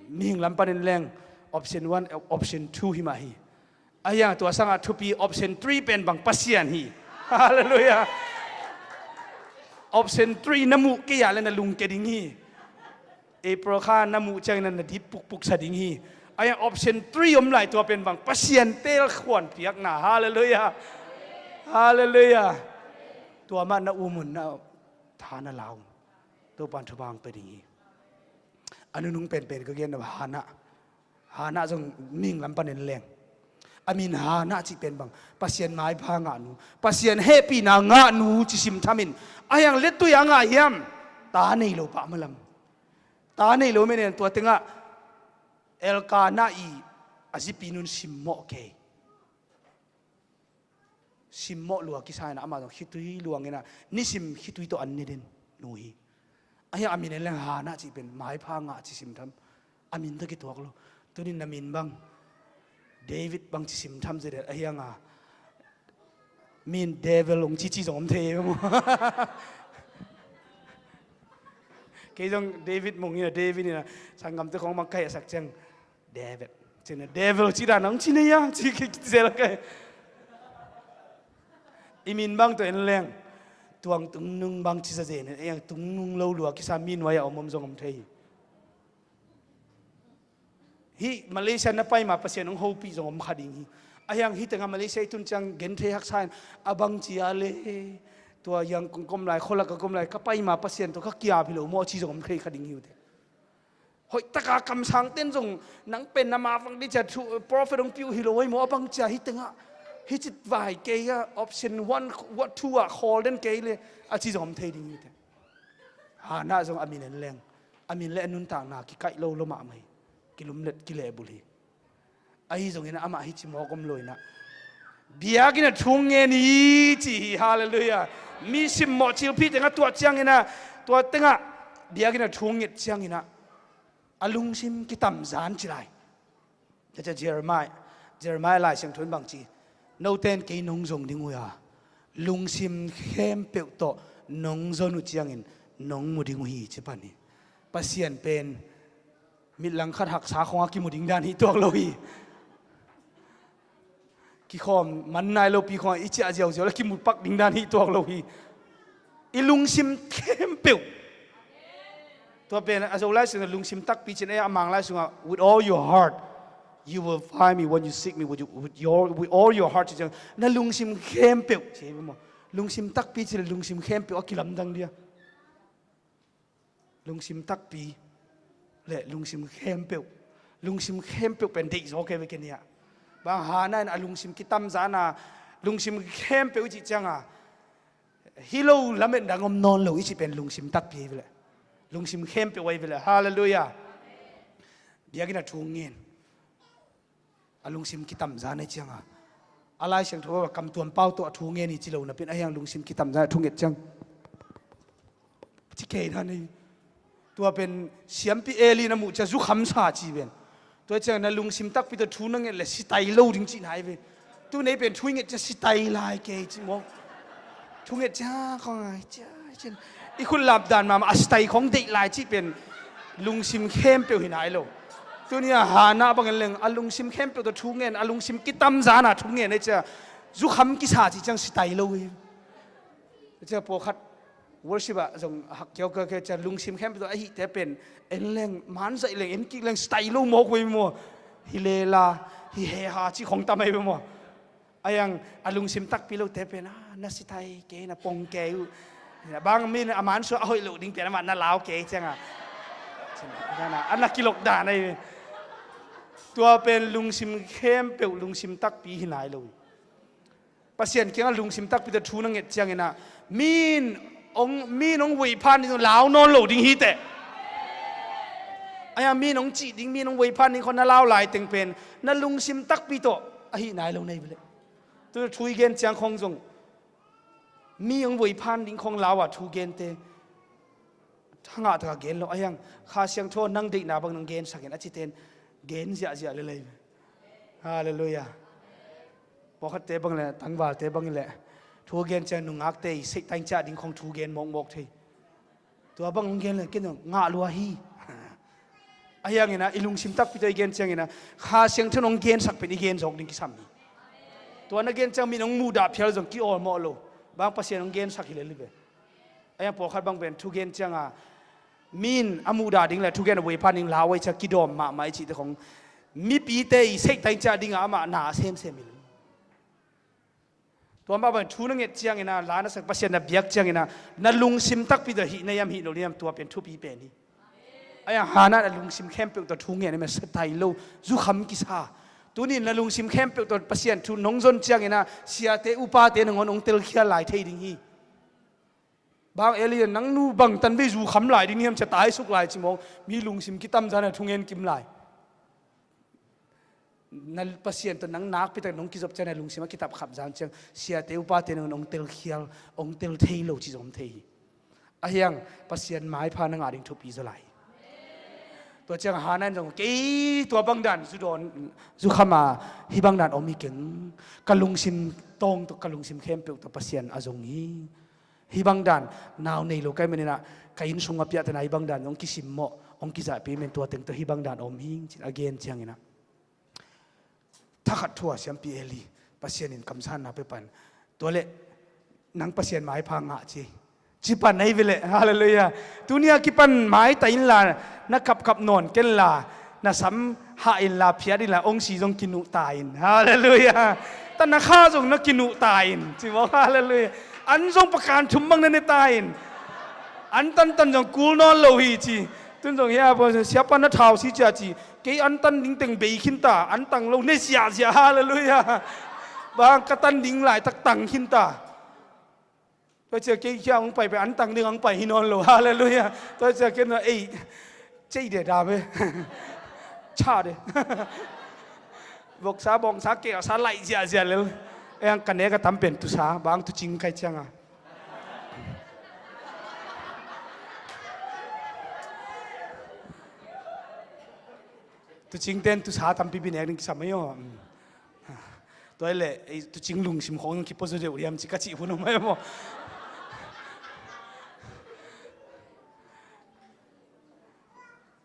Mihing lam panin leng option one, option two hi mah hi. A hiang tua sangah thupi option three pen bang Pasian hi. Halleluiah. Option three na muh kei ah le na lungke ding hi. April kha na muh ciangin na dip pukpuk sa ding hi. A hiang option three om lai tua pen bang Pasian telkhuan piakna. Halleluiah. Halleluiah. Tua mah na um un na tha na la un. Topan thupha hong pia ding hi. A nunung penpen ka gen Hannah. Hannah zong mihing lam panin leng. A min Hannah cih pen bang Pasian maipha ngahnu, Pasian hehpihna ngahnu ci simtham in. A hiang lettui a ngah hiam? Ta nei lo pah malam. Ta nei lo menen tua tengah Elkanah i a zipi nun simmawh kei. Simmawh lua kisa inah amah zong khitui luang inah nisim khitui tawh an ne den nu hi. A hiang a min en leng Hannah cih pen maipha ngah ci simtham. A min tawh kituak lo. Tunin na min bang David bang ci simtham zia den a hiang a min Devil hong cici zong om thei maw? Kei zong David mung inah David inah sanggamte khong bang ka hehsak ciang David. Cina Devil ci dan hong ci nei a ci ki zel kai. I min bang tawh en leng tuang tungnung bang ci zazen, a hiang tungnung lo lua kisa mi nuai a om om zong om thei hi. Hih Malaysia na pai ma Pasian hong hopih zong om kha ding hi. Ahi hang hih tengah Malaysia i tun ciang genthei haksa in a bang cia le tua Yangon ka om lai, khualak ka om lai, ka pai ma Pasian tawh ka kiap hi lo maw a ci zong om thei kha ding hi uh teh. Hoih taka kamsang ten zong nang pen na ma vang dih cia thu prophet hong piu hi lo ei maw a bang cia hih tengah hih cit vai kei a option one, two ah khawl den kei le a ci zong om thei ding hi teh. Hannah zong a min en leng a min le a nuntakna kikaih lo lo mahmah hi. Kilumlet kilehbulh hi. Ahi zongin amah hi ci mawk om lo inah biakinn a thu ngen hi ci hi. Halleluiah. Mi simmawh cilphih tengah tuah cianginah tua tengah biakinn a thu nget cianginah a lungsim kitamzan ci lai. Cia Jeremiah, Jeremiah Lai Siangtho in bang ci, note in kei nong zong ding uh a lungsim khempeuh tawh nong zon uh ciangin nong mu ding uh hi ci pan hi. Pasian pen mit langkhat haksa khawngah kimu ding dan hi tuak lo hi. Kikhawm man nai lopi khawngah i ciah ziauziau le kimu pak ding dan hi tuak lo hi. I lungsim khempeuh. Tua pen a Zo Lai Siangtho lungsim takpi cin ei a Mang Lai sungah with all your heart you will find me when you seek me with, you, with, your, with all your heart ci ciang na lungsim khempeuh ci hi maw. Lungsim takpi ci le lungsim khempeuh a kilamdang dia. Lungsim takpi le lungsim khempeuh. Lungsim khempeuh pen deih zaw kei ve kei nia. Bang Hannah in a lungsim kitamzan a lungsim khempeuh i cih cianga hi lo lamet dang om nawn lo i cih pen lungsim takpi ahi ve le lungsim khempeuh ahi ve le. Halleluiah. Biakinn a thu ngen a lungsim kitamzan ahi cianga a Lai Siangtho a kamtuam pau tawh a thu ngen hi ci lo napi in ahi hang lungsim kitamzan a thu nget ciang ci kei dan ahi. Tua pen siampi Eli na muh cia zukham sa ci ven. Tua ciang na lungsim takpi tawh thu na nget le sitai lo ding cihna ahi ve. Tu nei pen thu i nget cia sitai lai kei ci maw. Thu nget cia khong ai cia cin i khut lap dan mahmah a sitai khong deih lai cih pen lungsim khempeuh hi nai lo. Tuni a Hannah bangin leng a lungsim khempeuh tawh thu ngen a lungsim kitamzan a thu ngen ei cia zukham kisa ci ciang sitai lo hi. Cia pawlkhat worship ah zong hak kiau ka ke cia lungsim khempeuh tawh ahihte pen en leng manzaih leng en kik leng sitai lo mawk vei maw. Hi lela hi heha ci khong tam ei ve maw. Ahi hang a lungsim takpi lote pen a na sitai kei na pong kei uh. Bang min a mansuah a hoih loh ding pen amah na lau kei cianga a na kilok dan ahi. Tua pen lungsim khempeuh lungsim takpi hi nai lo. Pasian kiangah lungsim takpi tawh thu na nget cianginah min ong min ong vuiphan ding lau nawn lo ding hi teh. Ahi hang min ong cih ding min ong vuiphan ding khong na lau lai teng pen na lungsim takpi tawh ahi nai lo nei ve le. Tu thu i gen ciang khong zong mi ong vuiphan ding khong lau a thu gente thangah taka gen lo ahi hang Kha Siangtho nang deihna bang nang gensakin a citen gen ziahziah lelei. Halleluiah. Pawlkhatte bang le tangvalte bang le thu gen ciang nungakte i seihtaing ciah ding khong thu gen mawkmawk thei. Tua bang hong gen le ken ngah lua hi. Ahi hanginah i lungsim takpi tawh i gen cianginah Kha Siangtho hong gensak pen i gen zawk ding kisam hi. Tua na gen ciang min hong muhdah phial zong ki-awlmawh lo. Bang Pasian hong gensak hi lel hi ve. Ahi hang pawlkhat bang pen thu gen cianga min a muhdah ding le thu gen a vuiphan ding lau ei cia kidawm mahmah i cihte khong mipite i seihtaing ciah dinga amah na a semsem hi lo. Tua mah bang thu na nget ciangina la na sak Pasian na biak ciangina na lungsim takpi tawh hih na hiam hih lo hiam tua pen thupi pen hi. Ahi hang Hannah na lungsim khempeuh tawh thu ngen a mia sitai lo zukham kisa. Tuni na lungsim khempeuh tawh Pasian thu nong zon ciangina siate upate nangawn hong telkhial lai thei ding hi. Bang Eli nang nu bang tanvei zukham lai ding hiam cia taisuk lai ci mawng mi lungsim kitamzan a thungen kim lai. Na Pasian tawh nang nakpitak nong kizop ciang na lungsim a kitapkhap zan ciang siate upate nang hong telkhial hong tel thei lo ci zong thei hi. Ahi hang Pasian maipha na ngah ding thupi zaw lai. Tua ciang Hannah in zong kei tua bangdan zudawn zukham a hih bangdan om hi keng ka lungsim tawng tawh ka lungsim khempeuh tawh Pasian a zong hi. Hih bangdan nau nei lo kai maninah ka inn sung a piahtana hih bangdan hong kisimmawh hong kizahpih men tua teng tawh hih bangdan om hing cin a gen cianginah thakhat thu a siampi Eli Pasian in kamsanna pe pan tua le nang Pasian maipha ngah ci ci pan ahi ve le. Halleluiah. Tunia kipan maita inla na kapkap nawn kenla na sam Hah inla, phiat inla, ong si zong kinuh ta in. Halleluiah. Tanakha zong na kinuh ta in. Ci mawk, halleluiah. An zong pakan thum bang na ne ta in. An tantan zong kul nawn lo hi ci. Tun zong hia, siapa na thau si cia ci. Kei an tan ding teng bei khin ta. An tang lo ne ziahziah, halleluiah. Bang ka tan ding laitak tang khin ta. Tua cia kei kia hong pai pen an tang ding hong pai hi nawn lo. Halleluiah. Tua cia kei na ei cei de da ve. Cha de. Voksa bawngsa kei a sa laih ziahziah lel. Ei ang ka nek a tam pen tusa bang tucing kai cianga. Tucing ten tusa tampi bi nek ding kisam ahi aw. Tua hi leh ei tucing lungsim khawng kipuazaw deuh hiam ci ka cih hun om ahi maw?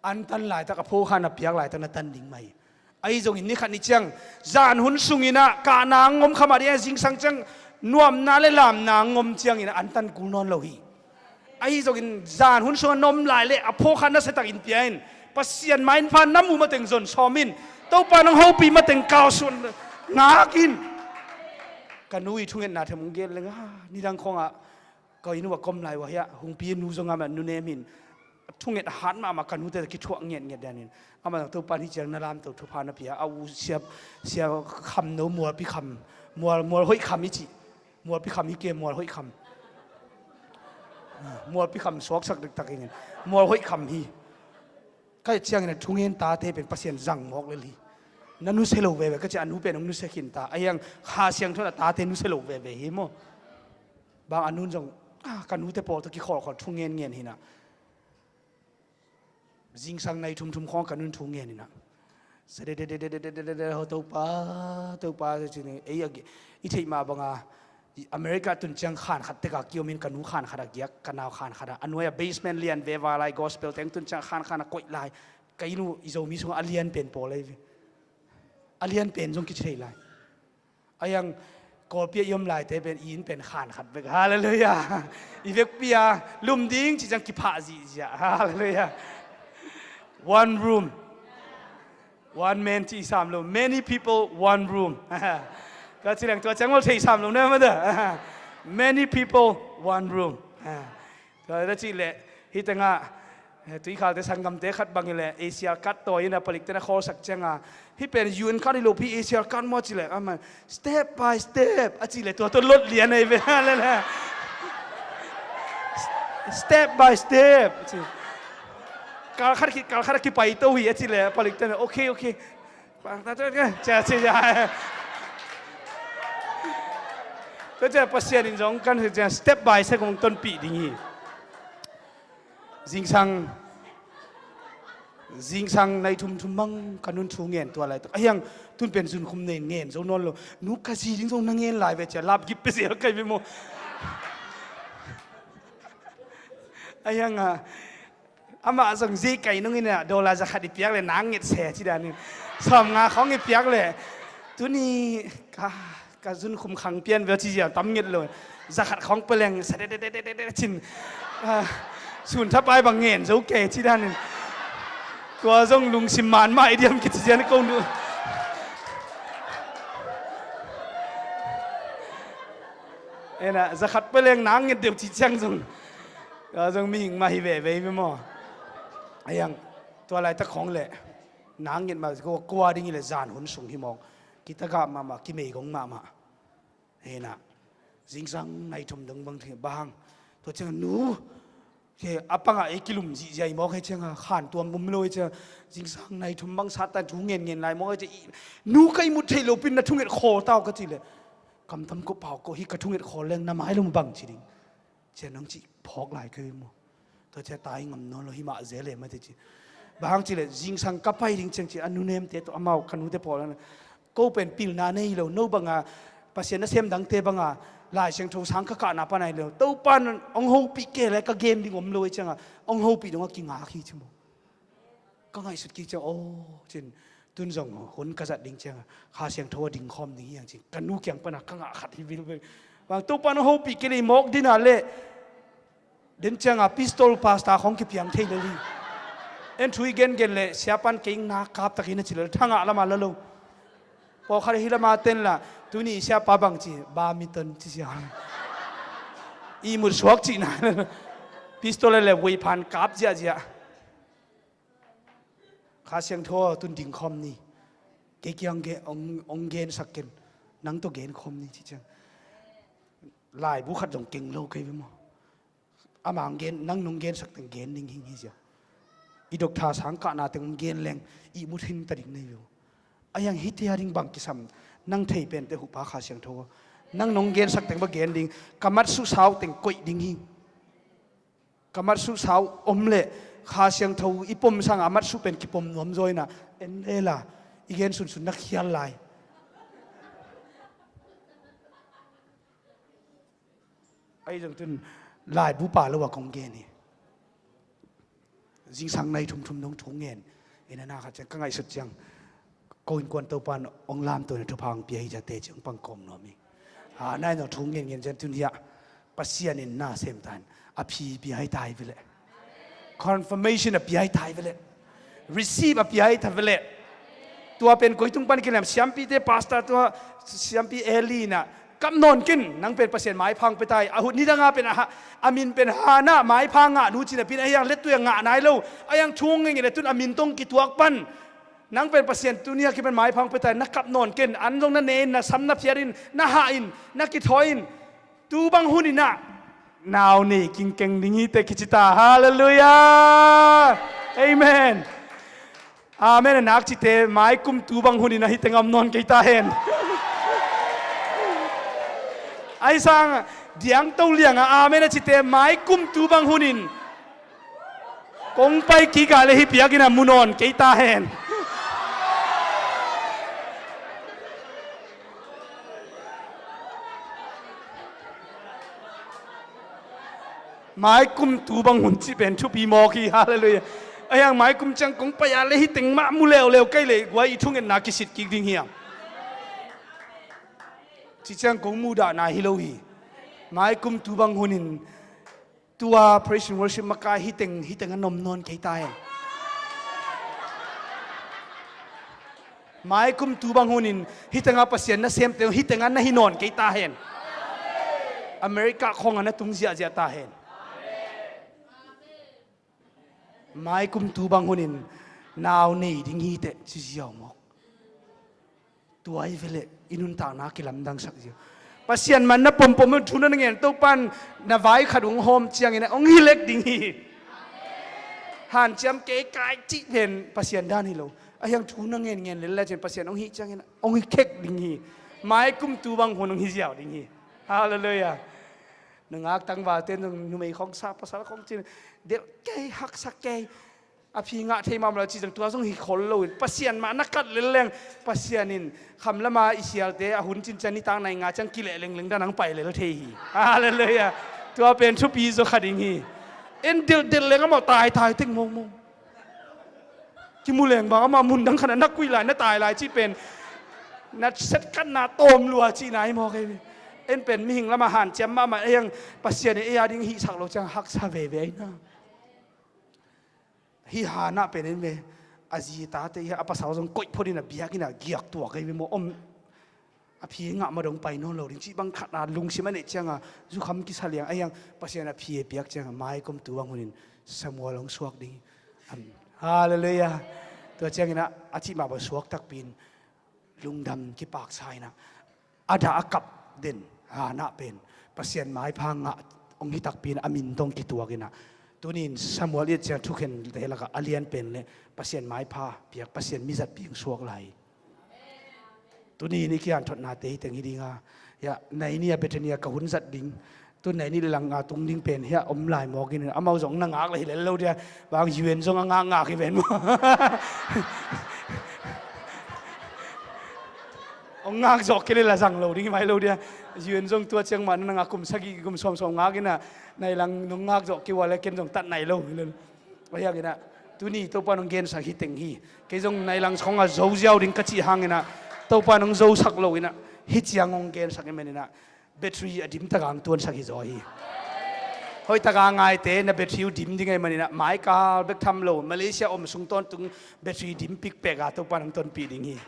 An tan laitak a phokhan a piak laitak na tan ding mah hi. Ahi zongin ni khat ni ciang zan hun sungin ah kahna ngom khamah ding a zingsang ciang nuamna le lamna ngom ciangin an tan kul nawn lo hi. Ahi zongin zan hun sungah na om lai leh a phawkha nasia takin pia in. Pasian main pha na muh mateng zon sawm in. Topa nong hopih mateng kalsuan ngak in. Ka nu i thungetna them hong gen leng a, nidang khawngah ka inn uh a kom lai uh a hiah hungpi a nu zong amah nu nem hin. Thunget hat mahmah ka nute kithuah ngetnget dan in. Amah zong Topa in hih ciang na lamto thupha na pia a, u siap siap kham no mualpi kham, mual mual hoih kham i cih. Mualpi kham hi kei, mual hoih kham. Mualpi kham suaksak diktak ingin mual hoih kham hi. Ka ciangin a thungen tate pen Pasian zang mawk lel hi. Na nusia lo veve ka ci a, nu pen hong nusia khin ta. A hiang Kha Siangtho in a tate nusia lo veve hi maw? Bang a nun zong, ah, ka nute pawl tawh kikhawlkhawl thungen ngen hinah. Zingsang nai thumthum khawng ka nun thu ngen inah. Sa de de de de de de de de ho Topa, Topa ci ni ei a gi-, i theih mah banga America tun ciang khan khat teka kiomin ka nu khan khat a giak, ka nau khan khat a, a nuai a basement lian ve va lai, gospel teng tun ciang khan khan a koih lai. Ka inn uh i Zomi sungah a lian pen pawl ei ve. A lian pen zong kici thei lai. A hiang Kawlpi a i om laite pen i inn pen khan khat bek. Halleluiah. I vekpi a lum ding ci ciang kiphah zihziah. Halleluiah. One room. One man ci i sam lo. Many people, one room. Ka ci leng tua ciang ol thei sam lo na mada. Many people, one room. Tua ta cih leh hih tengah, eh, tuikhalte sanggamte khat bang hi leh A C R card tawi in a palik ten a khawlsak cianga, hih pen U N card hi lopi A C R card maw ci leh, amah step by step a cih leh tua tua lot lian ahi ve. Step by step a ci. Kal khat ki, kal khat a kipai to hi a ci leh a palik ten okay, okay. Tua ciah Pasian in zong kan ciah step by step kong tonpih ding hi. Zingsang, zingsang nai thumthum mang ka nun thu ngen tua laitak. A hiang tun pen zunkhum nei ngen zo nawn lo. Nu ka zi ding zong na ngen lai ve ciah lapgip pe zel kai ve maw? A hiang a, amah zong zi kai nung inah dollar zakhat i piak le nang nget se ci danin. Sawm nga khawng i piak le tuni ka, ka zunkhum khang pian ve ci zia tam nget lo. Zakhat khawng peleng sa de de de de de de cin. Ah, sun thapai bang ngen zo ke ci danin. Tua zong lungsim man mah i diam kici zian ko nu. Ena zakhat peleng nang nget deuh ci ciang zong. Tua zong mihing mah hi veve hi ve maw? A hiang tua laitak khawng leh nang nget mah kua ding hi leh zan hun sung hi mawk. Kitagah mahmah, kimeigong mahmah. Hena zingsang nai thum dong bang thei bang. Tua ciang nu ke a pangah ei kilum zihziah i mawk hei cianga khan tuam um lo hei cianga zingsang nai thum bang Satan thu ngen ngen lai mawk hei cianga nu ka i mut theih lopin na thunget khawl tau ka cih leh kamtam ko pau ko hi ka thunget khawl leng na mai lo mu bang ci ding. Cia nong cih phawk lai kei maw? Tua cia tai ngam nawn lo hi mah zel e mate ci. Bang hang ci leh zingsang ka pai ding ciang ci a nunemte tawh amau ka nute pawl an ko pen pilna nei lo, no banga Pasian nasem dangte banga Lai Siangtho sang ka kahna pan ai lo. Topa in hong hopih kei le ka gen ding om lo e cianga hong hopih dong a kingak hi ci maw? Ka ngaihsut kik ciang aw cin tun zong hun ka zat ding cianga Kha Siangtho a ding khawm ding hiang cin ka nu kiang pana ka ngah khat hi bilbil. Bang Topa in hong hopih kei le i mawk dina le den cianga pistol pasta khawng kipiang thei lo hi. En thu i gengen le siapan kei na kaptak hi na ci le thangah lama la lo. Pawlkhat hi lama ten la tuni siapa bang ci, badminton ci sia. Ihmut suak cihna. Pistol le vuiphan kap ziahziah. Kha Siangtho tun ding khawm ni. Kei kiang ge ong, ong gensak ken. Nang tawh gen khawm ni ci ciang. Laibu khat zong keng lo kei ve maw. Ama ong gen, nang nong gensak teng gen ding hing hi zia. I dok tha sang kahna teng ong gen leng ihmut hing ta ding nei ve uh. A hiang hiti a ding bang kisam nang thei pente huhpa Kha Siangtho. Nang nong gensak teng ba gen ding. Ka mat susau teng koih ding hi. Ka mat susau om le Kha Siangtho i pom sanga mat su pen kipom nuam zaw ina en lela i gen sunsun na khial lai. Ahi zong tun laibu pa lo a kong gen hi. Zingsang nai thumthum dong thu ngen ina na khat ciang ka ngaihsut ciang ko innkuan Topan ong lamto ina thupha ong pia hi ciang teci ong pang kawm nuam hi. A nai zong thu ngen ngen ciang tun hiah Pasian in na sem tan a phi pia hi tai vele. Confirmation a pia hi tai vele. Receive a pia hi tai vele. Tua pen koi tung pan kilem siampite pastor tua siampi Eli na kap nawn ken nang pen Pasian maipha ong pia tai. A hun nidanga pen a ha, a min pen Hana maipha ngah nu cina pin a hiang lettui a ngah nai lo. A hiang thu ngen ngen a tun a min tong kituak pan. Nang pen Pasian tuni a kipan maipha ong pia tai na kap nawn ken an zong na ne in na sam na phiat in na hah in na kithawi in. Tu bang hun inah nau nei kingkeng ding hi te kici ta. Halleluiah. Amen. Amen a nak cite maikum tu bang hun inah hi teng om nawn kei ta hen. Ahi sang diangto lianga amen a cite maikum tu bang hun in kong pai kik a le hi piak inah mu nawn kei ta hen. Maikum tu bang hun cih pen thupi mawk hi. Halleluiah. A hiang maikum ciang kong pai a le hi teng mah mu leuleu kei le guai i thungetna kisit kik ding hiam? Ci ciang kong muhdahna hi lo hi. Maikum tu bang hun in tua praise and worship maka hi teng hi teng a nom nawn kei ta hen. Maikum tu bang hun in hi teng a Pasian na sem teng hi teng a na hi nawn kei ta hen. America khong a na tung ziahziah ta hen. Maikum tu bang hun in nau nei ding hi teh ci ziau mawk. Tua hi veleh i nuntakna kilamdangsak zia. Pasian man na pompom thu na ngen Topan na vai khat ung hawm ciangin ong hi lek ding hi. Hanciam kei kai cih pen Pasian dan hi lo. A hiang thu na ngen ngen lel le cian Pasian ong hi ciangin ong hi khek ding hi. Maikum tu bang hun ong hi ziau ding hi. Halleluiah. Nungak tangvalte numei khong sa pasal khong cin delh kei haksa kei. A phi ngah thei mahmah lo ci zong tua zong hi khol lo in Pasian mah na kat lel leng Pasian in kham lama i sialte a hun cincian nitak nai nga ciang kileh lengleng dan ang pai lel thei hi. Halleluiah. Tua pen thupi zaw kha ding hi. En delhdelh leng amau taitai teng mawngmawng. Kimu leng bang amah mun dang khan a na kuih lai na tai lai cih pen na setkatna tawm lua cihna hi mawk ei. En pen mihing lama hanciam mahmah ei ang Pasian in ei a ding hihsak lo ciang haksa veve ei na. Hih Hannah pen en ve a zi tate hi a pasal zong koih phot in a biakinn ah giak tuak ei ve maw om. A phi ngah ma dong pai nawn lo ding cih bang khat a lungsim a neih cianga zukham kisa liang a hiang Pasian a phi a piak cianga maikum tu bang hunin Samuel hong suak ding hi. Halleluiah. Tua ciangin a cih mah bang suak takpi in lungdam kipaksa inah a dah a kap den Hannah pen Pasian maipha ngah hong hi takpi in a min tong kituak inah tunin Samuel it ciang thukhen te lakah a lian pen le Pasian maipha piak Pasian mizat piang suak lai. Tuni ni kian thotna te hi teng hi dinga. Ya, nai ni a Bethania ka hun zat ding. Tu nai ni le lang a tung ding pen hi a om lai mawk in amau zong na ngak le hi lel lo dia. Bang U N zong a ngak ngak hi ven maw. Ong ngak zawk ke le la zang lo ding hi mai lo dia. U N zong tua ciang mah na ngak kum sagih kum sawmsawm ngak ina. Nai lang nong ngak zawk ke ua le ken zong tat nai lo. Ahi hanginah tuni Topa nong gensak hi teng hi. Kei zong nai lang khong a zo ziau ding ka cih hanginah Topa nong zosak lo inah hi ciang hong gensak hi meninah battery a dimtak ang tuansak hi zaw hi. Hoih taka ngaite na battery uh dim ding ahih manin ah, maikal bek tham lo, Malaysia om sung tawntung battery dim pikpek a Topa'n hong tonpih ding hi.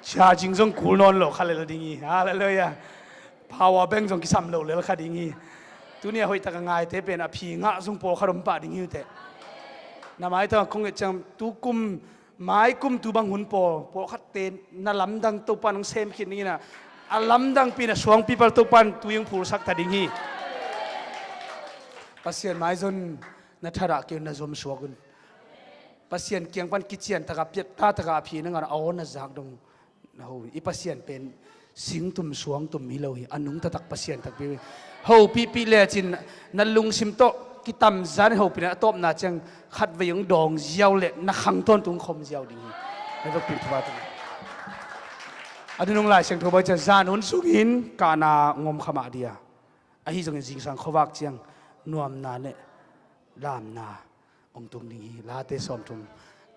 Charging zong kul nawn lo kha lel ding hi. Halleluiah. Power bank zong kisam lo lel kha ding hi. Tuni a hoih taka ngaite pen a phi ngah zong pawlkhat om pah ding hi uh teh. Na maitang kong et ciang tukum, maikum tu bang hun pawl, pawlkhatte na lamdang Topa'n hong sem khin ding in ah, a lamdangpi na suangpi pal Topa'n tui hong phulsak ta ding hi. Pasian maizon na thadah kei un, na zom suak un. Pasian kiang pan kician taka, piatta taka a phi na ngan a aw na zak dong. Na ho, i Pasian pen singtum suangtum hi lo hi, a nungta tak Pasian takpi hi. Hopihpih lecin na lungsim tawh kitamzan hopih na a tawpna ciang khatvei hong dawng ziau le na khang tawntung khom ziau ding hi. Na vekpi thupha tung. A nunung Lai Siangtho bai ciang zan hun sungin kahna ngom kha mah dia. Ahi zongin zingsang khuavak ciang nuamna le lamna hong tung ding hi. Late sawmthum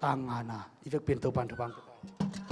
tang ngana. I vekpi in Topa'n thupha hong pia ta.